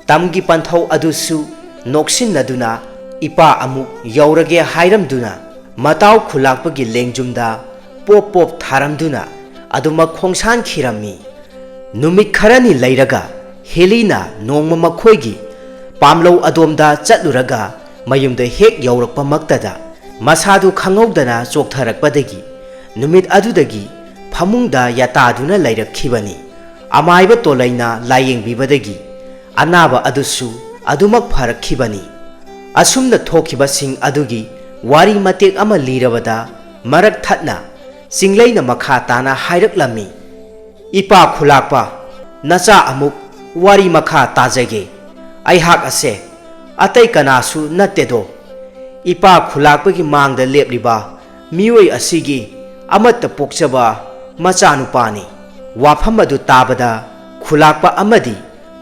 ꯇꯝꯒꯤ ꯄꯟꯊꯧ ꯑꯗꯨꯁꯨ ꯅꯣꯛꯁꯤꯟꯅꯗꯨꯅ ꯏꯄꯥ ꯑꯃꯨꯛ ꯌꯧꯔꯒꯦ ꯍꯥꯏꯔꯝꯗꯨꯅ ꯃꯇꯥꯎ ꯈꯨꯂꯥꯛꯄꯒꯤ ꯂꯦꯡꯖꯨꯝꯗ ꯄꯣꯞ ꯄꯣꯞ ꯊꯥꯔꯝꯗꯨꯅ ꯑꯗꯨꯃꯛ ꯈꯣꯡꯁꯥꯟꯈꯤꯔꯝꯃꯤ꯫ ꯅꯨꯃꯤꯠ ꯈꯔꯅꯤ ꯂꯩꯔꯒ ꯍꯦꯂꯤꯅ ꯅꯣꯡꯃ ꯃꯈꯣꯏꯒꯤ ꯄꯥꯝꯂꯧ ꯑꯗꯣꯝꯗ ꯆꯠꯂꯨꯔꯒ ꯃꯌꯨꯝꯗ ꯍꯦꯛ ꯌꯧꯔꯛꯄꯃꯛꯇꯗ ꯃꯁꯥꯗꯨ ꯈꯪꯍꯧꯗꯅ ꯆꯣꯛꯊꯔꯛꯄꯗꯒꯤ ꯅꯨꯃꯤꯠ ꯑꯗꯨꯗꯒꯤ ꯐꯃꯨꯡꯗ ꯌꯥꯇꯥꯗꯨꯅ ꯂꯩꯔꯛꯈꯤꯕꯅꯤ꯫ ꯑꯃꯥꯏꯕ ꯇꯣꯂꯩꯅ ꯂꯥꯌꯦꯡꯕꯤꯕꯗꯒꯤ ꯑꯅꯥꯕ ꯑꯗꯨꯁꯨ ꯑꯗꯨꯃꯛ ꯐꯔꯛꯈꯤꯕꯅꯤ꯫ ꯑꯁꯨꯝꯅ ꯊꯣꯛꯈꯤꯕꯁꯤꯡ ꯑꯗꯨꯒꯤ ꯋꯥꯔꯤ ꯃꯇꯦꯛ ꯑꯃ ꯂꯤꯔꯕꯗ, ꯃꯔꯛ ꯊꯠꯅ ꯆꯤꯡꯂꯩꯅ ꯃꯈꯥ ꯇꯥꯅ ꯍꯥꯏꯔꯛꯂꯝꯃꯤ, "ꯏꯄꯥ ꯈꯨꯂꯥꯛꯄ, ꯅꯆꯥ ꯑꯃꯨꯛ ꯋꯥꯔꯤ ꯃꯈꯥ ꯇꯥꯖꯒꯦ꯫ ꯑꯩꯍꯥꯛ ꯑꯁꯦ ꯑꯇꯩ ꯀꯅꯥꯁꯨ ꯅꯠꯇꯦꯗꯣ꯫ ꯏꯄꯥ ꯈꯨꯂꯥꯛꯄꯒꯤ ꯃꯥꯡꯗ ꯂꯦꯞꯂꯤꯕ ꯃꯤꯑꯣꯏ ꯑꯁꯤꯒꯤ ꯑꯃꯠꯇ ꯄꯣꯛꯆꯕ ꯃꯆꯥꯅꯨꯄꯥꯅꯤ"꯫ ꯋꯥꯐꯝ ꯑꯗꯨ ꯇꯥꯕꯗ ꯈꯨꯂꯥꯛꯄ ꯑꯃꯗꯤ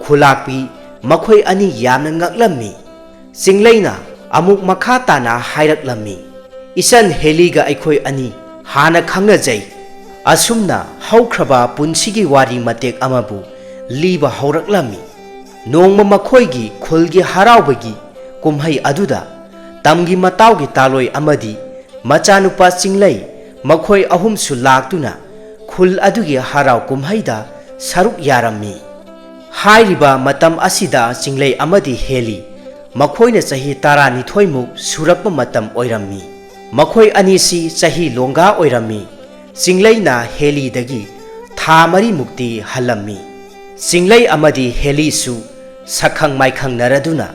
ꯈꯨꯂꯥꯛꯄꯤ ꯃꯈꯣꯏ ꯑꯅꯤ ꯌꯥꯝꯅ ꯉꯛꯂꯝꯃꯤ꯫ ꯆꯤꯡꯂꯩꯅ ꯑꯃꯨꯛ ꯃꯈꯥ ꯇꯥꯅ ꯍꯥꯏꯔꯛꯂꯝꯃꯤ, "ꯏꯆꯟ ꯍꯦꯂꯤꯒ ꯑꯩꯈꯣꯏ ꯑꯅꯤ ꯍꯥꯟꯅ ꯈꯪꯅꯖꯩ꯫ ꯑꯁꯨꯝꯅ ꯍꯧꯈ꯭ꯔꯕ ꯄꯨꯟꯁꯤꯒꯤ ꯋꯥꯔꯤ ꯃꯇꯦꯛ ꯑꯃꯕꯨ ꯂꯤꯕ ꯍꯧꯔꯛꯂꯝꯃꯤ꯫ ꯅꯣꯡꯃ ꯃꯈꯣꯏꯒꯤ ꯈꯨꯜꯒꯤ ꯍꯔꯥꯎꯕꯒꯤ ꯀꯨꯝꯍꯩ ꯑꯗꯨꯗ ꯇꯝꯒꯤ ꯃꯇꯥꯎꯒꯤ ꯇꯥꯂꯣꯏ ꯑꯃꯗꯤ ꯃꯆꯥꯅꯨꯄꯥ ꯆꯤꯡꯂꯩ ꯃꯈꯣꯏ ꯑꯍꯨꯝꯁꯨ ꯂꯥꯛꯇꯨꯅ ꯈꯨꯜ ꯑꯗꯨꯒꯤ ꯍꯔꯥꯎ ꯀꯨꯝꯍꯩꯗ ꯁꯔꯨꯛ ꯌꯥꯔꯝꯃꯤ꯫ ꯍꯥꯏꯔꯤꯕ ꯃꯇꯝ ꯑꯁꯤꯗ ꯆꯤꯡꯂꯩ ꯑꯃꯗꯤ ꯍꯦꯂꯤ ꯃꯈꯣꯏꯅ ꯆꯍꯤ ꯇꯔꯥꯅꯤꯊꯣꯏꯃꯨꯛ ꯁꯨꯔꯛꯄ ꯃꯇꯝ ꯑꯣꯏꯔꯝꯃꯤ꯫ ꯃꯈꯣꯏ ꯑꯅꯤꯁꯤ ꯆꯍꯤ ꯂꯣꯡꯒꯥ ꯑꯣꯏꯔꯝꯃꯤ꯫ ꯆꯤꯡꯂꯩꯅ ꯍꯦꯂꯤꯗꯒꯤ ꯊꯥ ꯃꯔꯤꯃꯨꯛꯇꯤ ꯍꯜꯂꯝꯃꯤ꯫ ꯆꯤꯡꯂꯩ ꯑꯃꯗꯤ ꯍꯦꯂꯤꯁꯨ ꯁꯛꯈꯪ ꯃꯥꯏꯈꯪꯅꯔꯗꯨꯅ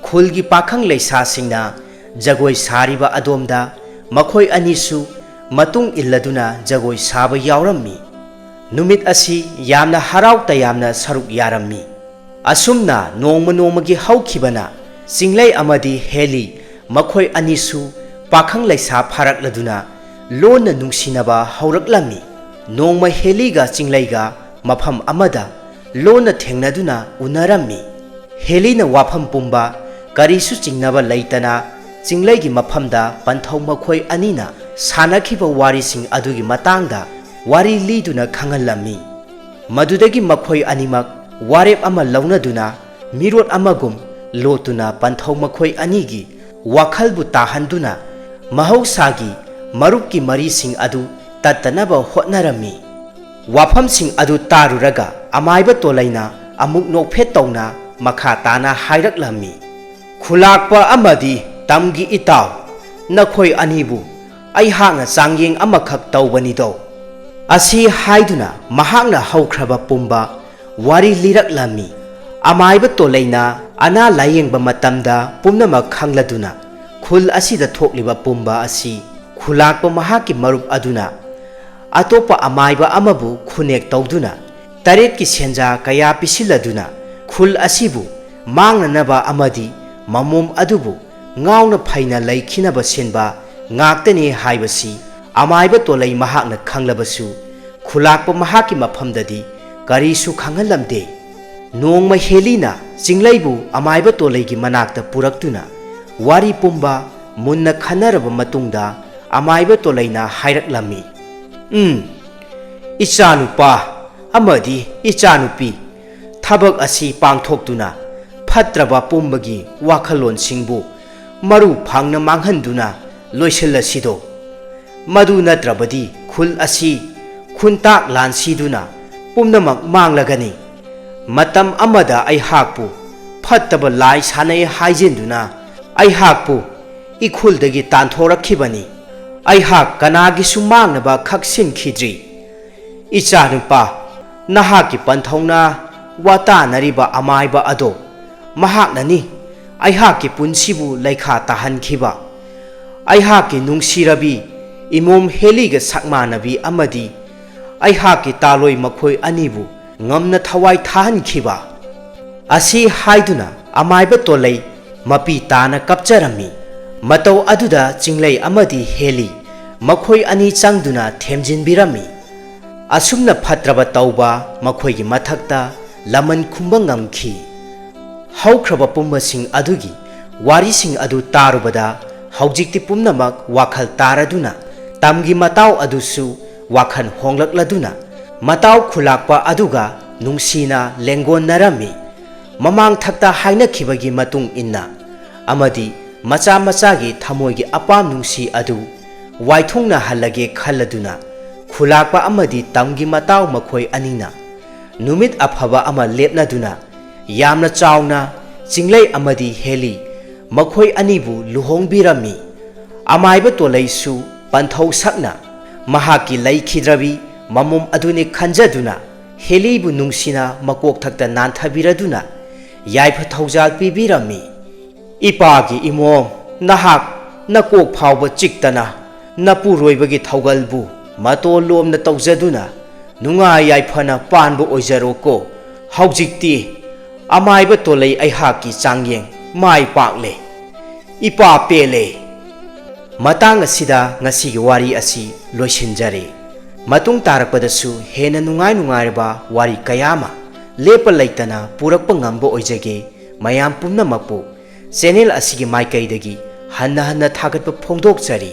ꯈꯨꯜꯒꯤ ꯄꯥꯈꯪ ꯂꯩꯁꯥꯁꯤꯡꯅ ꯖꯒꯣꯏ ꯁꯥꯔꯤꯕ ꯑꯗꯣꯝꯗ ꯃꯈꯣꯏ ꯑꯅꯤꯁꯨ ꯃꯇꯨꯡ ꯏꯜꯂꯗꯨꯅ ꯖꯒꯣꯏ ꯁꯥꯕ ꯌꯥꯎꯔꯝꯃꯤ꯫ ꯅꯨꯃꯤꯠ ꯑꯁꯤ ꯌꯥꯝꯅ ꯍꯔꯥꯎ ꯇꯌꯥꯝꯅ ꯁꯔꯨꯛ ꯌꯥꯔꯝꯃꯤ꯫ ꯑꯁꯨꯝꯅ ꯅꯣꯡꯃ ꯅꯣꯡꯃꯒꯤ ꯍꯧꯈꯤꯕꯅ ꯆꯤꯡꯂꯩ ꯑꯃꯗꯤ ꯍꯦꯂꯤ ꯃꯈꯣꯏ ꯑꯅꯤꯁꯨ ꯄꯥꯈꯪ ꯂꯩꯁꯥ ꯐꯥꯔꯛꯂꯗꯨꯅ ꯂꯣꯟꯅ ꯅꯨꯡꯁꯤꯅꯕ ꯍꯧꯔꯛꯂꯝꯃꯤ꯫ ꯅꯣꯡꯃ ꯍꯦꯂꯤꯒ ꯆꯤꯡꯂꯩꯒ ꯃꯐꯝ ꯑꯃꯗ ꯂꯣꯟꯅ ꯊꯦꯡꯅꯗꯨꯅ ꯎꯅꯔꯝꯃꯤ꯫ ꯍꯦꯂꯤꯅ ꯋꯥꯐꯝ ꯄꯨꯝꯕ ꯀꯔꯤꯁꯨ ꯆꯤꯡꯅꯕ ꯂꯩꯇꯅ ꯆꯤꯡꯂꯩꯒꯤ ꯃꯐꯝꯗ ꯄꯟꯊꯧ ꯃꯈꯣꯏ ꯑꯅꯤꯅ ꯁꯥꯟꯅꯈꯤꯕ ꯋꯥꯔꯤꯁꯤꯡ ꯑꯗꯨꯒꯤ ꯃꯇꯥꯡꯗ ꯋꯥꯔꯤ ꯂꯤꯗꯨꯅ ꯈꯪꯍꯜꯂꯝꯃꯤ꯫ ꯃꯗꯨꯗꯒꯤ ꯃꯈꯣꯏ ꯑꯅꯤꯃꯛ ꯋꯥꯔꯦꯞ ꯑꯃ ꯂꯧꯅꯗꯨꯅ ꯃꯤꯔꯣꯠ ꯑꯃꯒꯨꯝ ꯂꯣꯠꯇꯨꯅ ꯄꯟꯊꯧ ꯃꯈꯣꯏ ꯑꯅꯤꯒꯤ ꯋꯥꯈꯜꯕꯨ ꯇꯥꯍꯟꯗꯨꯅ ꯃꯍꯧꯁꯥꯒꯤ ꯃꯔꯨꯞꯀꯤ ꯃꯔꯤꯁꯤꯡ ꯑꯗꯨ ꯇꯠꯇꯅꯕ ꯍꯣꯠꯅꯔꯝꯃꯤ꯫ ꯋꯥꯐꯝꯁꯤꯡ ꯑꯗꯨ ꯇꯥꯔꯨꯔꯒ ꯑꯃꯥꯏꯕ ꯇꯣꯂꯩꯅ ꯑꯃꯨꯛ ꯅꯣꯛꯐꯦꯠ ꯇꯧꯅ ꯃꯈꯥ ꯇꯥꯅ ꯍꯥꯏꯔꯛꯂꯝꯃꯤ, "ꯈꯨꯂꯥꯛꯄ ꯑꯃꯗꯤ ꯇꯝꯒꯤ ꯏꯇꯥꯎ, ꯅꯈꯣꯏ ꯑꯅꯤꯕꯨ ꯑꯩꯍꯥꯛꯅ ꯆꯥꯡꯌꯦꯡ ꯑꯃꯈꯛ ꯇꯧꯕꯅꯤꯗꯣ"꯫ ꯑꯁꯤ ꯍꯥꯏꯗꯨꯅ ꯃꯍꯥꯛꯅ ꯍꯧꯈ꯭ꯔꯕ ꯄꯨꯝꯕ ꯋꯥꯔꯤ ꯂꯤꯔꯛꯂꯝꯃꯤ꯫ ꯑꯃꯥꯏꯕ ꯇꯣꯂꯩꯅ ꯑꯅꯥ ꯂꯥꯌꯦꯡꯕ ꯃꯇꯝꯗ ꯄꯨꯝꯅꯃꯛ ꯈꯪꯂꯗꯨꯅ ꯈꯨꯜ ꯑꯁꯤꯗ ꯊꯣꯛꯂꯤꯕ ꯄꯨꯝꯕ ꯑꯁꯤ ꯈꯨꯂꯥꯛꯄ ꯃꯍꯥꯛꯀꯤ ꯃꯔꯨꯞ ꯑꯗꯨꯅ ꯑꯇꯣꯞꯄ ꯑꯃꯥꯏꯕ ꯑꯃꯕꯨ ꯈꯨꯅꯦꯛ ꯇꯧꯗꯨꯅ ꯇꯔꯦꯠꯀꯤ ꯁꯦꯟꯖꯥ ꯀꯌꯥ ꯄꯤꯁꯤꯜꯂꯗꯨꯅ ꯈꯨꯜ ꯑꯁꯤꯕꯨ ꯃꯥꯡꯅꯅꯕ ꯑꯃꯗꯤ ꯃꯃꯣꯝ ꯑꯗꯨꯕꯨ ꯉꯥꯎꯅ ꯐꯩꯅ ꯂꯩꯈꯤꯅꯕ ꯁꯤꯟꯕ ꯉꯥꯛꯇꯅꯤ ꯍꯥꯏꯕꯁꯤ ꯑꯃꯥꯏꯕ ꯇꯣꯂꯩ ꯃꯍꯥꯛꯅ ꯈꯪꯂꯕꯁꯨ, ꯈꯨꯂꯥꯛꯄ ꯃꯍꯥꯛꯀꯤ ꯃꯐꯝꯗꯗꯤ ꯀꯔꯤꯁꯨ ꯈꯪꯍꯜꯂꯝꯗꯦ꯫ ꯅꯣꯡꯃ ꯍꯦꯂꯤꯅ ꯆꯤꯡꯂꯩꯕꯨ ꯑꯃꯥꯏꯕ ꯇꯣꯂꯩꯒꯤ ꯃꯅꯥꯛꯇ ꯄꯨꯔꯛꯇꯨꯅ ꯋꯥꯔꯤ ꯄꯨꯝꯕ ꯃꯨꯟꯅ ꯈꯟꯅꯔꯕ ꯃꯇꯨꯡꯗ ꯑꯃꯥꯏꯕ ꯇꯣꯂꯩꯅ ꯍꯥꯏꯔꯛꯂꯝꯃꯤ, "ꯎꯝ, ꯏꯆꯥꯅꯨꯄꯥ ꯑꯃꯗꯤ ꯏꯆꯥꯅꯨꯄꯤ, ꯊꯕꯛ ꯑꯁꯤ ꯄꯥꯡꯊꯣꯛꯇꯨꯅ ꯐꯠꯇ꯭ꯔꯕ ꯄꯨꯝꯕꯒꯤ ꯋꯥꯈꯜꯂꯣꯟꯁꯤꯡꯕꯨ ꯃꯔꯨ ꯐꯪꯅ ꯃꯥꯡꯍꯟꯗꯨꯅ ꯂꯣꯏꯁꯤꯜꯂꯁꯤꯗꯣ꯫ ꯃꯗꯨ ꯅꯠꯇ꯭ꯔꯕꯗꯤ ꯈꯨꯜ ꯑꯁꯤ ꯈꯨꯟꯇꯥꯛ ꯂꯥꯟꯁꯤꯗꯨꯅ ꯄꯨꯝꯅꯃꯛ ꯃꯥꯡꯂꯒꯅꯤ꯫ ꯃꯇꯝ ꯑꯃꯗ ꯑꯩꯍꯥꯛꯄꯨ ꯐꯠꯇꯕ ꯂꯥꯏ ꯁꯥꯟꯅꯩ ꯍꯥꯏꯖꯤꯟꯗꯨꯅ ꯑꯩꯍꯥꯛꯄꯨ ꯏꯈꯨꯜꯗꯒꯤ ꯇꯥꯟꯊꯣꯔꯛꯈꯤꯕꯅꯤ꯫ ꯑꯩꯍꯥꯛ ꯀꯅꯥꯒꯤꯁꯨ ꯃꯥꯡꯅꯕ ꯈꯛ ꯁꯤꯟꯈꯤꯗ꯭ꯔꯤ꯫ ꯏꯆꯥꯅꯨꯄꯥ, ꯅꯍꯥꯛꯀꯤ ꯄꯟꯊꯧꯅ ꯋꯥꯇꯥꯅꯔꯤꯕ ꯑꯃꯥꯏꯕ ꯑꯗꯣ ꯃꯍꯥꯛꯅꯅꯤ ꯑꯩꯍꯥꯛꯀꯤ ꯄꯨꯟꯁꯤꯕꯨ ꯂꯩꯈꯥ ꯇꯥꯍꯟꯈꯤꯕ꯫ ꯑꯩꯍꯥꯛꯀꯤ ꯅꯨꯡꯁꯤꯔꯕꯤ ꯏꯃꯣꯝ ꯍꯦꯂꯤꯒ ꯁꯛꯃꯥꯟꯅꯕꯤ ꯑꯃꯗꯤ ꯑꯩꯍꯥꯛꯀꯤ ꯇꯥꯂꯣꯏ ꯃꯈꯣꯏ ꯑꯅꯤꯕꯨ ꯉꯝꯅ ꯊꯋꯥꯏ ꯊꯥꯍꯟꯈꯤꯕ"꯫ ꯑꯁꯤ ꯍꯥꯏꯗꯨꯅ ꯑꯃꯥꯏꯕ ꯇꯣꯂꯩ ꯃꯄꯤ ꯇꯥꯅ ꯀꯞꯆꯔꯝꯃꯤ꯫ ꯃꯇꯧ ꯑꯗꯨꯗ ꯆꯤꯡꯂꯩ ꯑꯃꯗꯤ ꯍꯦꯂꯤ ꯃꯈꯣꯏ ꯑꯅꯤ ꯆꯪꯗꯨꯅ ꯊꯦꯝꯖꯤꯟꯕꯤꯔꯝꯃꯤ꯫ ꯑꯁꯨꯝꯅ ꯐꯠꯇ꯭ꯔꯕ ꯇꯧꯕ ꯃꯈꯣꯏꯒꯤ ꯃꯊꯛꯇ ꯂꯃꯟ ꯈꯨꯝꯕ ꯉꯝꯈꯤ꯫ ꯍꯧꯈ꯭ꯔꯕ ꯄꯨꯝꯕꯁꯤꯡ ꯑꯗꯨꯒꯤ ꯋꯥꯔꯤꯁꯤꯡ ꯑꯗꯨ ꯇꯥꯔꯨꯕꯗ ꯍꯧꯖꯤꯛꯇꯤ ꯄꯨꯝꯅꯃꯛ ꯋꯥꯈꯜ ꯇꯥꯔꯗꯨꯅ ꯇꯝꯒꯤ ꯃꯇꯥꯎ ꯑꯗꯨꯁꯨ ꯋꯥꯈꯜ ꯍꯣꯡꯂꯛꯂꯗꯨꯅ ꯃꯇꯥꯎ ꯈꯨꯂꯥꯛꯄ ꯑꯗꯨꯒ ꯅꯨꯡꯁꯤꯅ ꯂꯦꯡꯒꯣꯟꯅꯔꯝꯃꯤ꯫ ꯃꯃꯥꯡ ꯊꯛꯇ ꯍꯥꯏꯅꯈꯤꯕꯒꯤ ꯃꯇꯨꯡ ꯏꯟꯅ ꯑꯃꯗꯤ ꯃꯆꯥ ꯃꯆꯥꯒꯤ ꯊꯃꯣꯏꯒꯤ ꯑꯄꯥꯝ ꯅꯨꯡꯁꯤ ꯑꯗꯨ ꯋꯥꯏꯊꯨꯡꯅꯍꯜꯂꯒꯦ ꯈꯜꯂꯗꯨꯅ ꯈꯨꯂꯥꯛꯄ ꯑꯃꯗꯤ ꯇꯝꯒꯤ ꯃꯇꯥꯎ ꯃꯈꯣꯏ ꯑꯅꯤꯅ ꯅꯨꯃꯤꯠ ꯑꯐꯕ ꯑꯃ ꯂꯦꯞꯅꯗꯨꯅ ꯌꯥꯝꯅ ꯆꯥꯎꯅ ꯆꯤꯡꯂꯩ ꯑꯃꯗꯤ ꯍꯦꯂꯤ ꯃꯈꯣꯏ ꯑꯅꯤꯕꯨ ꯂꯨꯍꯣꯡꯕꯤꯔꯝꯃꯤ꯫ ꯑꯃꯥꯏꯕ ꯇꯣꯂꯩꯁꯨ ꯄꯟꯊꯧ ꯁꯛꯅ ꯃꯍꯥꯛꯀꯤ ꯂꯩꯈꯤꯗ꯭ꯔꯕꯤ ꯃꯃꯣꯝ ꯑꯗꯨꯅꯤ ꯈꯟꯖꯗꯨꯅ ꯍꯦꯂꯤꯕꯨ ꯅꯨꯡꯁꯤꯅ ꯃꯀꯣꯛꯊꯛꯇ ꯅꯥꯟꯊꯕꯤꯔꯗꯨꯅ ꯌꯥꯏꯐ ꯊꯧꯖꯥꯜ ꯄꯤꯕꯤꯔꯝꯃꯤ꯫ "ꯏꯄꯥꯒꯤ ꯏꯃꯣꯝ, ꯅꯍꯥꯛ ꯅꯀꯣꯛ ꯐꯥꯎꯕ ꯆꯤꯛꯇꯅ ꯅꯄꯨꯔꯣꯏꯕꯒꯤ ꯊꯧꯒꯜꯕꯨ ꯃꯇꯣꯜ ꯂꯣꯝꯅ ꯇꯧꯖꯗꯨꯅ ꯅꯨꯡꯉꯥꯏ ꯌꯥꯏꯐꯅ ꯄꯥꯟꯕ ꯑꯣꯏꯖꯔꯣꯀꯣ꯫ ꯍꯧꯖꯤꯛꯇꯤ ꯑꯃꯥꯏꯕ ꯇꯣꯂꯩ ꯑꯩꯍꯥꯛꯀꯤ ꯆꯥꯡꯌꯦꯡ ꯃꯥꯏ ꯄꯥꯛꯂꯦ꯫ ꯏꯄꯥ ꯄꯦꯜꯂꯦ꯫ ꯃꯇꯥꯡ ꯑꯁꯤꯗ ꯉꯁꯤꯒꯤ ꯋꯥꯔꯤ ꯑꯁꯤ ꯂꯣꯏꯁꯤꯟꯖꯔꯦ꯫ ꯃꯇꯨꯡ ꯇꯥꯔꯛꯄꯗꯁꯨ ꯍꯦꯟꯅ ꯅꯨꯡꯉꯥꯏ ꯅꯨꯡꯉꯥꯏꯔꯕ ꯋꯥꯔꯤ ꯀꯌꯥ ꯑꯃ ꯂꯦꯞꯄ ꯂꯩꯇꯅ ꯄꯨꯔꯛꯄ ꯉꯝꯕ ꯑꯣꯏꯖꯒꯦ꯫ ꯃꯌꯥꯝ ꯄꯨꯝꯅꯃꯛꯄꯨ ꯆꯦꯅꯦꯜ ꯑꯁꯤꯒꯤ ꯃꯥꯏꯀꯩꯗꯒꯤ ꯍꯟꯅ ꯍꯟꯅ ꯊꯥꯒꯠꯄ ꯐꯣꯡꯗꯣꯛꯆꯔꯤ꯫